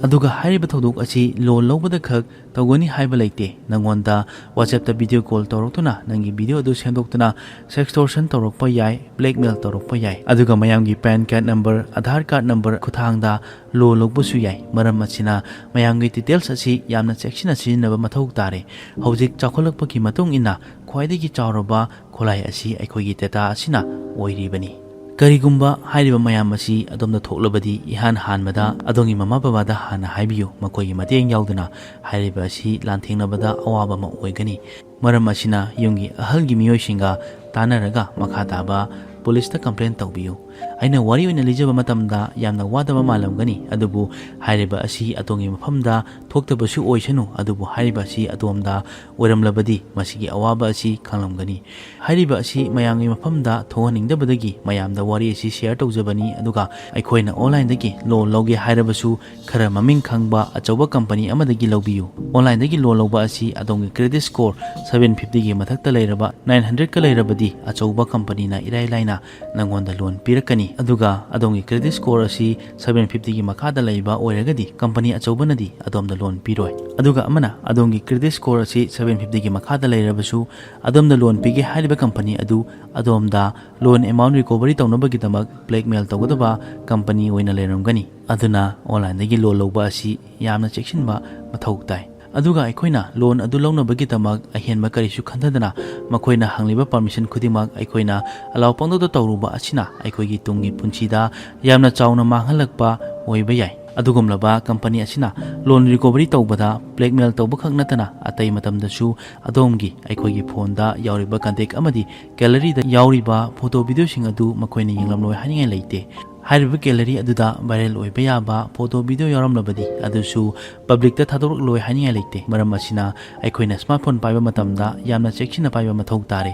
ꯑꯗꯨꯒ ꯍꯥꯏꯔꯤꯕ ꯊꯧꯗꯣꯛ ꯑꯁꯤ ꯂꯣꯟ ꯂꯧꯕꯗ ꯈꯛ ꯇꯧꯒꯅꯤ ꯍꯥꯏꯕ ꯂꯩꯇꯦ꯫ ꯅꯪꯉꯣꯟꯗ WhatsApp-ꯇ ꯚꯤꯗꯤꯑꯣ ꯀꯣꯜ ꯇꯧꯔꯛꯇꯨꯅ ꯅꯪꯒꯤ ꯚꯤꯗꯤꯑꯣ ꯑꯗꯨ ꯁꯦꯝꯗꯣꯛꯇꯨꯅ ꯁꯦꯛꯁꯇꯣꯔꯁꯟ ꯇꯧꯔꯛꯄ ꯌꯥꯏ, ꯕ꯭ꯂꯦꯛꯃꯦꯜ ꯇꯧꯔꯛꯄ ꯌꯥꯏ꯫ ꯑꯗꯨꯒ ꯃꯌꯥꯝꯒꯤ PAN card number, Aadhaar card number ꯈꯨꯠꯊꯥꯡꯗ ꯂꯣꯟ ꯂꯧꯕꯁꯨ ꯌꯥꯏ꯫ ꯃꯔꯝ ꯑꯁꯤꯅ ꯃꯌꯥꯝꯒꯤ ꯗꯤꯇꯦꯜꯁ ꯑꯁꯤ ꯌꯥꯝꯅ ꯆꯦꯛꯁꯤꯟꯅ ꯁꯤꯖꯤꯟꯅꯕ ꯃꯊꯧ ꯇꯥꯔꯦ꯫ ꯍꯧꯖꯤꯛ ꯆꯥꯎꯈꯠꯂꯛꯄꯒꯤ ꯃꯇꯨꯡ ꯏꯟꯅ ꯈ꯭ꯋꯥꯏꯗꯒꯤ ꯆꯥꯎꯔꯕ ꯈꯨꯠꯂꯥꯏ ꯑꯁꯤ ꯑꯩꯈꯣꯏꯒꯤ ꯗꯦꯇꯥ ꯑꯁꯤꯅ ꯑꯣꯏꯔꯤꯕꯅꯤ꯫ ꯀꯔꯤꯒꯨꯝꯕ ꯍꯥꯏꯔꯤꯕ ꯃꯌꯥꯝ ꯑꯁꯤ ꯑꯗꯣꯝꯗ ꯊꯣꯛꯂꯕꯗꯤ, ꯏꯍꯥꯟ ꯍꯥꯟꯕꯗ ꯑꯗꯣꯝꯒꯤ ꯃꯃꯥ ꯕꯕꯥꯗ ꯍꯥꯟꯅ ꯍꯥꯏꯕꯤꯌꯨ꯫ ꯃꯈꯣꯏꯒꯤ ꯃꯇꯦꯡ ꯌꯥꯎꯗꯅ ꯍꯥꯏꯔꯤꯕ ꯑꯁꯤ ꯂꯥꯟꯊꯦꯡꯅꯕꯗ ꯑꯋꯥꯕ ꯑꯃ ꯑꯣꯏꯒꯅꯤ꯫ ꯃꯔꯝ ꯑꯁꯤꯅ ꯌꯨꯝꯒꯤ ꯑꯍꯜꯒꯤ ꯃꯤꯑꯣꯏꯁꯤꯡꯒ ꯇꯥꯟꯅꯔꯒ ꯃꯈꯥ ꯇꯥꯕ ꯄꯨꯂꯤꯁꯇ ꯀꯝꯄ꯭ꯂꯦꯟ ꯇꯧꯕꯤꯌꯨ꯫ ꯑꯩꯅ ꯋꯥꯔꯤ ꯑꯣꯏꯅ ꯂꯤꯖꯕ ꯃꯇꯝꯗ ꯌꯥꯝꯅ ꯋꯥꯗꯕ ꯃꯥꯜꯂꯝꯒꯅꯤ, ꯑꯗꯨꯕꯨ ꯍꯥꯏꯔꯤꯕ ꯑꯁꯤ ꯑꯗꯣꯝꯒꯤ ꯃꯐꯝꯗ ꯊꯣꯛꯇꯕꯁꯨ ꯑꯣꯏꯁꯅꯨ, ꯑꯗꯨꯕꯨ ꯍꯥꯏꯔꯤꯕ ꯑꯁꯤ ꯑꯗꯣꯝꯗ ꯑꯣꯏꯔꯝꯂꯕꯗꯤ ꯃꯁꯤꯒꯤ ꯑꯋꯥꯕ ꯑꯁꯤ ꯈꯪꯂꯝꯒꯅꯤ꯫ ꯍꯥꯏꯔꯤꯕ ꯑꯁꯤ ꯃꯌꯥꯝꯒꯤ ꯃꯐꯝꯗ ꯊꯣꯛꯍꯟꯅꯤꯡꯗꯕꯗꯒꯤ ꯃꯌꯥꯝꯗ ꯋꯥꯔꯤ ꯑꯁꯤ share ꯇꯧꯖꯕꯅꯤ꯫ ꯑꯗꯨꯒ ꯑꯩꯈꯣꯏꯅ online ꯗꯒꯤ loan ꯂꯧꯒꯦ ꯍꯥꯏꯔꯕꯁꯨ ꯈꯔ ꯃꯃꯤꯡ ꯈꯪꯕ ꯑꯆꯧꯕ company ꯑꯃꯗꯒꯤ ꯂꯧꯕꯤꯌꯨ꯫ Online ꯗꯒꯤ loan ꯂꯧꯕ ꯑꯁꯤ ꯑꯗꯣꯝꯒꯤ credit score seven fifty ꯒꯤ ꯃꯊꯛꯇ ꯂꯩꯔꯕ, nine hundred ꯀ ꯂꯩꯔꯕꯗꯤ ꯑꯆꯧꯕ company ꯅ ꯏꯔꯥꯏ ꯂꯥꯏꯅ ꯅꯪꯉꯣꯟꯗ loan ꯄꯤꯔꯛꯀꯅꯤ꯫ ꯑꯗꯨꯒ ꯑꯗꯣꯝꯒꯤ credit score ꯑꯁꯤ seven fifty ꯒꯤ ꯃꯈꯥꯗ ꯂꯩꯕ ꯑꯣꯏꯔꯒꯗꯤ company ꯑꯆꯧꯕꯅꯗꯤ ꯑꯗꯣꯝꯗ loan ꯄꯤꯔꯣꯏ꯫ ꯑꯗꯨꯒ ꯑꯃꯅ ꯑꯗꯣꯝꯒꯤ credit score ꯑꯁꯤ seven fifty ꯒꯤ ꯃꯈꯥꯗ ꯂꯩꯔꯕꯁꯨ ꯑꯗꯣꯝꯗ loan ꯄꯤꯒꯦ ꯍꯥꯏꯔꯤꯕ company ꯑꯗꯨ ꯑꯗꯣꯝꯗ loan amount recovery ꯇꯧꯅꯕꯒꯤꯗꯃꯛ blackmail ꯇꯧꯒꯗꯕ company ꯑꯣꯏꯅ ꯂꯩꯔꯝꯒꯅꯤ꯫ ꯑꯗꯨꯅ online ꯗꯒꯤ loan ꯂꯧꯕ ꯑꯁꯤ ꯌꯥꯝꯅ ꯆꯦꯛꯁꯤꯟꯕ ꯃꯊꯧ ꯇꯥꯏ꯫ ꯑꯗꯨꯒ ꯑꯩꯈꯣꯏꯅ loan ꯑꯗꯨ ꯂꯧꯅꯕꯒꯤꯗꯃꯛ ꯑꯍꯦꯟꯕ ꯀꯔꯤꯁꯨ ꯈꯟꯊꯗꯅ ꯃꯈꯣꯏꯅ ꯍꯪꯂꯤꯕ permission ꯈꯨꯗꯤꯡꯃꯛ ꯑꯩꯈꯣꯏꯅ allow ꯄꯪꯇꯧꯗ ꯇꯧꯔꯨꯕ ꯑꯁꯤꯅ ꯑꯩꯈꯣꯏꯒꯤ ꯇꯨꯡꯒꯤ ꯄꯨꯟꯁꯤꯗ ꯌꯥꯝꯅ ꯆꯥꯎꯅ ꯃꯥꯡꯍꯜꯂꯛꯄ ꯑꯣꯏꯕ ꯌꯥꯏ꯫ ꯑꯗꯨꯒꯨꯝꯂꯕ company ꯑꯁꯤꯅ loan recovery ꯇꯧꯕꯗ blackmail ꯇꯧꯕꯈꯛ ꯅꯠꯇꯅ ꯑꯇꯩ ꯃꯇꯝꯗꯁꯨ ꯑꯗꯣꯝꯒꯤ ꯑꯩꯈꯣꯏꯒꯤ phone ꯗ ꯌꯥꯎꯔꯤꯕ contact ꯑꯃꯗꯤ gallery ꯗ ꯌꯥꯎꯔꯤꯕ photo video ꯁꯤꯡ ꯑꯗꯨ ꯃꯈꯣꯏꯅ ꯌꯦꯡꯂꯝꯂꯣꯏ ꯍꯥꯏꯅꯤꯡꯉꯥꯏ ꯂꯩꯇꯦ꯫ ꯍꯥꯏꯔꯤꯕ gallery ꯑꯗꯨꯗ viral ꯑꯣꯏꯕ ꯌꯥꯕ photo video ꯌꯥꯎꯔꯝꯂꯕꯗꯤ ꯑꯗꯨꯁꯨ public ꯇ ꯊꯥꯗꯣꯔꯛꯂꯣꯏ ꯍꯥꯏꯅꯤꯡꯉꯥꯏ ꯂꯩꯇꯦ꯫ ꯃꯔꯝ ꯑꯁꯤꯅ ꯑꯩꯈꯣꯏꯅ smartphone ꯄꯥꯏꯕ ꯃꯇꯝꯗ ꯌꯥꯝꯅ ꯆꯦꯛꯁꯤꯟꯅ ꯄꯥꯏꯕ ꯃꯊꯧ ꯇꯥꯔꯦ꯫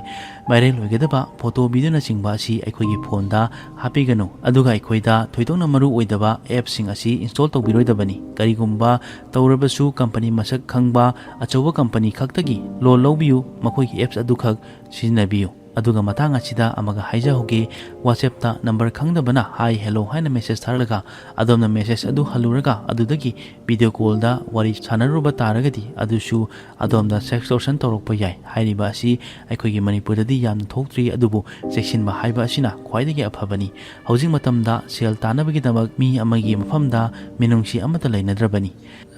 Viral ꯑꯣꯏꯒꯗꯕ photo video ꯅꯆꯤꯡꯕ ꯑꯁꯤ ꯑꯩꯈꯣꯏꯒꯤ phone ꯗ ꯍꯥꯞꯄꯤꯒꯅꯨ꯫ ꯑꯗꯨꯒ ꯑꯩꯈꯣꯏꯗ ꯊꯣꯏꯗꯣꯛꯅ ꯃꯔꯨ ꯑꯣꯏꯗꯕ apps ꯁꯤꯡ ꯑꯁꯤ install ꯇꯧꯕꯤꯔꯣꯏꯗꯕꯅꯤ꯫ ꯀꯔꯤꯒꯨꯝꯕ ꯇꯧꯔꯕꯁꯨ company ꯃꯁꯛ ꯈꯪꯕ ꯑꯆꯧꯕ company ꯈꯛꯇꯒꯤ loan ꯂꯧꯕꯤꯌꯨ, ꯃꯈꯣꯏꯒꯤ apps ꯑꯗꯨꯈꯛ ꯁꯤꯖꯤꯟꯅꯕꯤꯌꯨ꯫ ꯑꯗꯨꯒ ꯃꯇꯥꯡ ꯑꯁꯤꯗ ꯑꯃꯒ ꯍꯥꯏꯖꯍꯧꯒꯦ, WhatsApp ꯇ number ꯈꯪꯗꯕꯅ hi hello ꯍꯥꯏꯅ message ꯊꯥꯔꯛꯂꯒ ꯑꯗꯣꯝꯅ message ꯑꯗꯨ ꯍꯜꯂꯨꯔꯒ ꯑꯗꯨꯗꯒꯤ video call ꯗ ꯋꯥꯔꯤ ꯁꯥꯟꯅꯔꯨꯕ ꯇꯥꯔꯒꯗꯤ ꯑꯗꯨꯁꯨ ꯑꯗꯣꯝꯗ sextortion ꯇꯧꯔꯛꯄ ꯌꯥꯏ꯫ ꯍꯥꯏꯔꯤꯕ ꯑꯁꯤ ꯑꯩꯈꯣꯏꯒꯤ ꯃꯅꯤꯄꯨꯔꯗꯗꯤ ꯌꯥꯝꯅ ꯊꯣꯛꯇ꯭ꯔꯤ, ꯑꯗꯨꯕꯨ ꯆꯦꯛꯁꯤꯟꯕ ꯍꯥꯏꯕ ꯑꯁꯤꯅ ꯈ꯭ꯋꯥꯏꯗꯒꯤ ꯑꯐꯕꯅꯤ꯫ ꯍꯧꯖꯤꯛ ꯃꯇꯝꯗ ꯁꯦꯜ ꯇꯥꯟꯅꯕꯒꯤꯗꯃꯛ ꯃꯤ ꯑꯃꯒꯤ ꯃꯐꯝꯗ ꯃꯤꯅꯨꯡꯁꯤ ꯑꯃꯠꯇ ꯂꯩꯅꯗ꯭ꯔꯕꯅꯤ꯫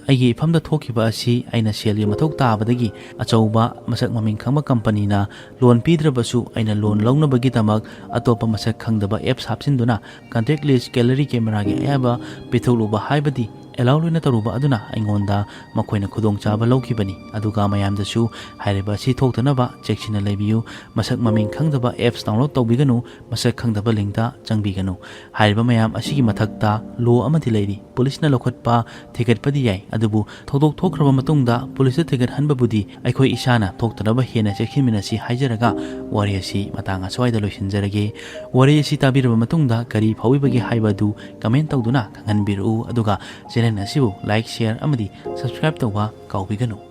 ꯑꯩꯒꯤ ꯏꯐꯝꯗ ꯊꯣꯛꯈꯤꯕ ꯑꯁꯤ ꯑꯩꯅ ꯁꯦꯜꯒꯤ ꯃꯊꯧ ꯇꯥꯕꯗꯒꯤ ꯑꯆꯧꯕ ꯃꯁꯛ ꯃꯃꯤꯡ ꯈꯪꯕ company ꯅ loan ꯄꯤꯗ꯭ꯔꯕꯁꯨ ꯑꯩꯅ loan ꯂꯧꯅꯕꯒꯤꯗꯃꯛ ꯑꯇꯣꯞꯄ ꯃꯁꯛ ꯈꯪꯗꯕ apps ꯍꯥꯞꯆꯤꯟꯗꯨꯅ contact list, gallery, camera ꯒꯤ ꯑꯌꯥꯕ ꯄꯤꯊꯣꯛꯂꯨꯕ ꯍꯥꯏꯕꯗꯤ ꯆꯦꯂꯥꯎ ꯂꯣꯏꯅ ꯇꯧꯔꯨꯕ ꯑꯗꯨꯅ ꯑꯩꯉꯣꯟꯗ ꯃꯈꯣꯏꯅ ꯈꯨꯗꯣꯡꯆꯥꯕ ꯂꯧꯈꯤꯕꯅꯤ꯫ ꯑꯗꯨꯒ ꯃꯌꯥꯝꯗꯁꯨ ꯍꯥꯏꯔꯤꯕ ꯑꯁꯤ ꯊꯣꯛꯇꯅꯕ ꯆꯦꯛꯁꯤꯟꯅ ꯂꯩꯕꯤꯌꯨ꯫ ꯃꯁꯛ ꯃꯃꯤꯡ ꯈꯪꯗꯕ apps download ꯇꯧꯕꯤꯒꯅꯨ꯫ ꯃꯁꯛ ꯈꯪꯗꯕ linkꯇ ꯆꯪꯕꯤꯒꯅꯨ꯫ ꯍꯥꯏꯔꯤꯕ ꯃꯌꯥꯝ ꯑꯁꯤꯒꯤ ꯃꯊꯛꯇ law ꯑꯃꯗꯤ ꯂꯩꯔꯤ꯫ ꯄꯨꯂꯤꯁꯅ ꯂꯧꯈꯠꯄ, ꯊꯤꯒꯠꯄꯗꯤ ꯌꯥꯏ, ꯑꯗꯨꯕꯨ ꯊꯧꯗꯣꯛ ꯊꯣꯛꯈ꯭ꯔꯕ ꯃꯇꯨꯡꯗ ꯄꯨꯂꯤꯁꯇ ꯊꯤꯒꯠꯍꯟꯕꯕꯨꯗꯤ ꯑꯩꯈꯣꯏ ꯏꯁꯥꯅ ꯊꯣꯛꯇꯅꯕ ꯍꯦꯟꯅ ꯆꯦꯛꯁꯤꯟꯃꯤꯟꯅꯁꯤ ꯍꯥꯏꯖꯔꯒ ꯋꯥꯔꯤ ꯑꯁꯤ ꯃꯇꯥꯡ ꯑꯁ꯭ꯋꯥꯏꯗ ꯂꯣꯏꯁꯤꯟꯖꯔꯒꯦ꯫ ꯋꯥꯔꯤ ꯑꯁꯤ ꯇꯥꯕꯤꯔꯕ ꯃꯇꯨꯡꯗ ꯀꯔꯤ ꯐꯥꯎꯕꯤꯕꯒꯦ ꯍꯥꯏꯕ ꯑꯗꯨ comment ꯇꯧꯗꯨꯅ ꯈꯪꯍꯟꯕꯤꯔꯛꯎ꯫ ꯑꯗꯨꯒ channel ꯑꯁꯤꯕꯨ like, share ꯑꯃꯗꯤ subscribe ꯇꯧꯕ ꯀꯥꯎꯕꯤꯒꯅꯨ꯫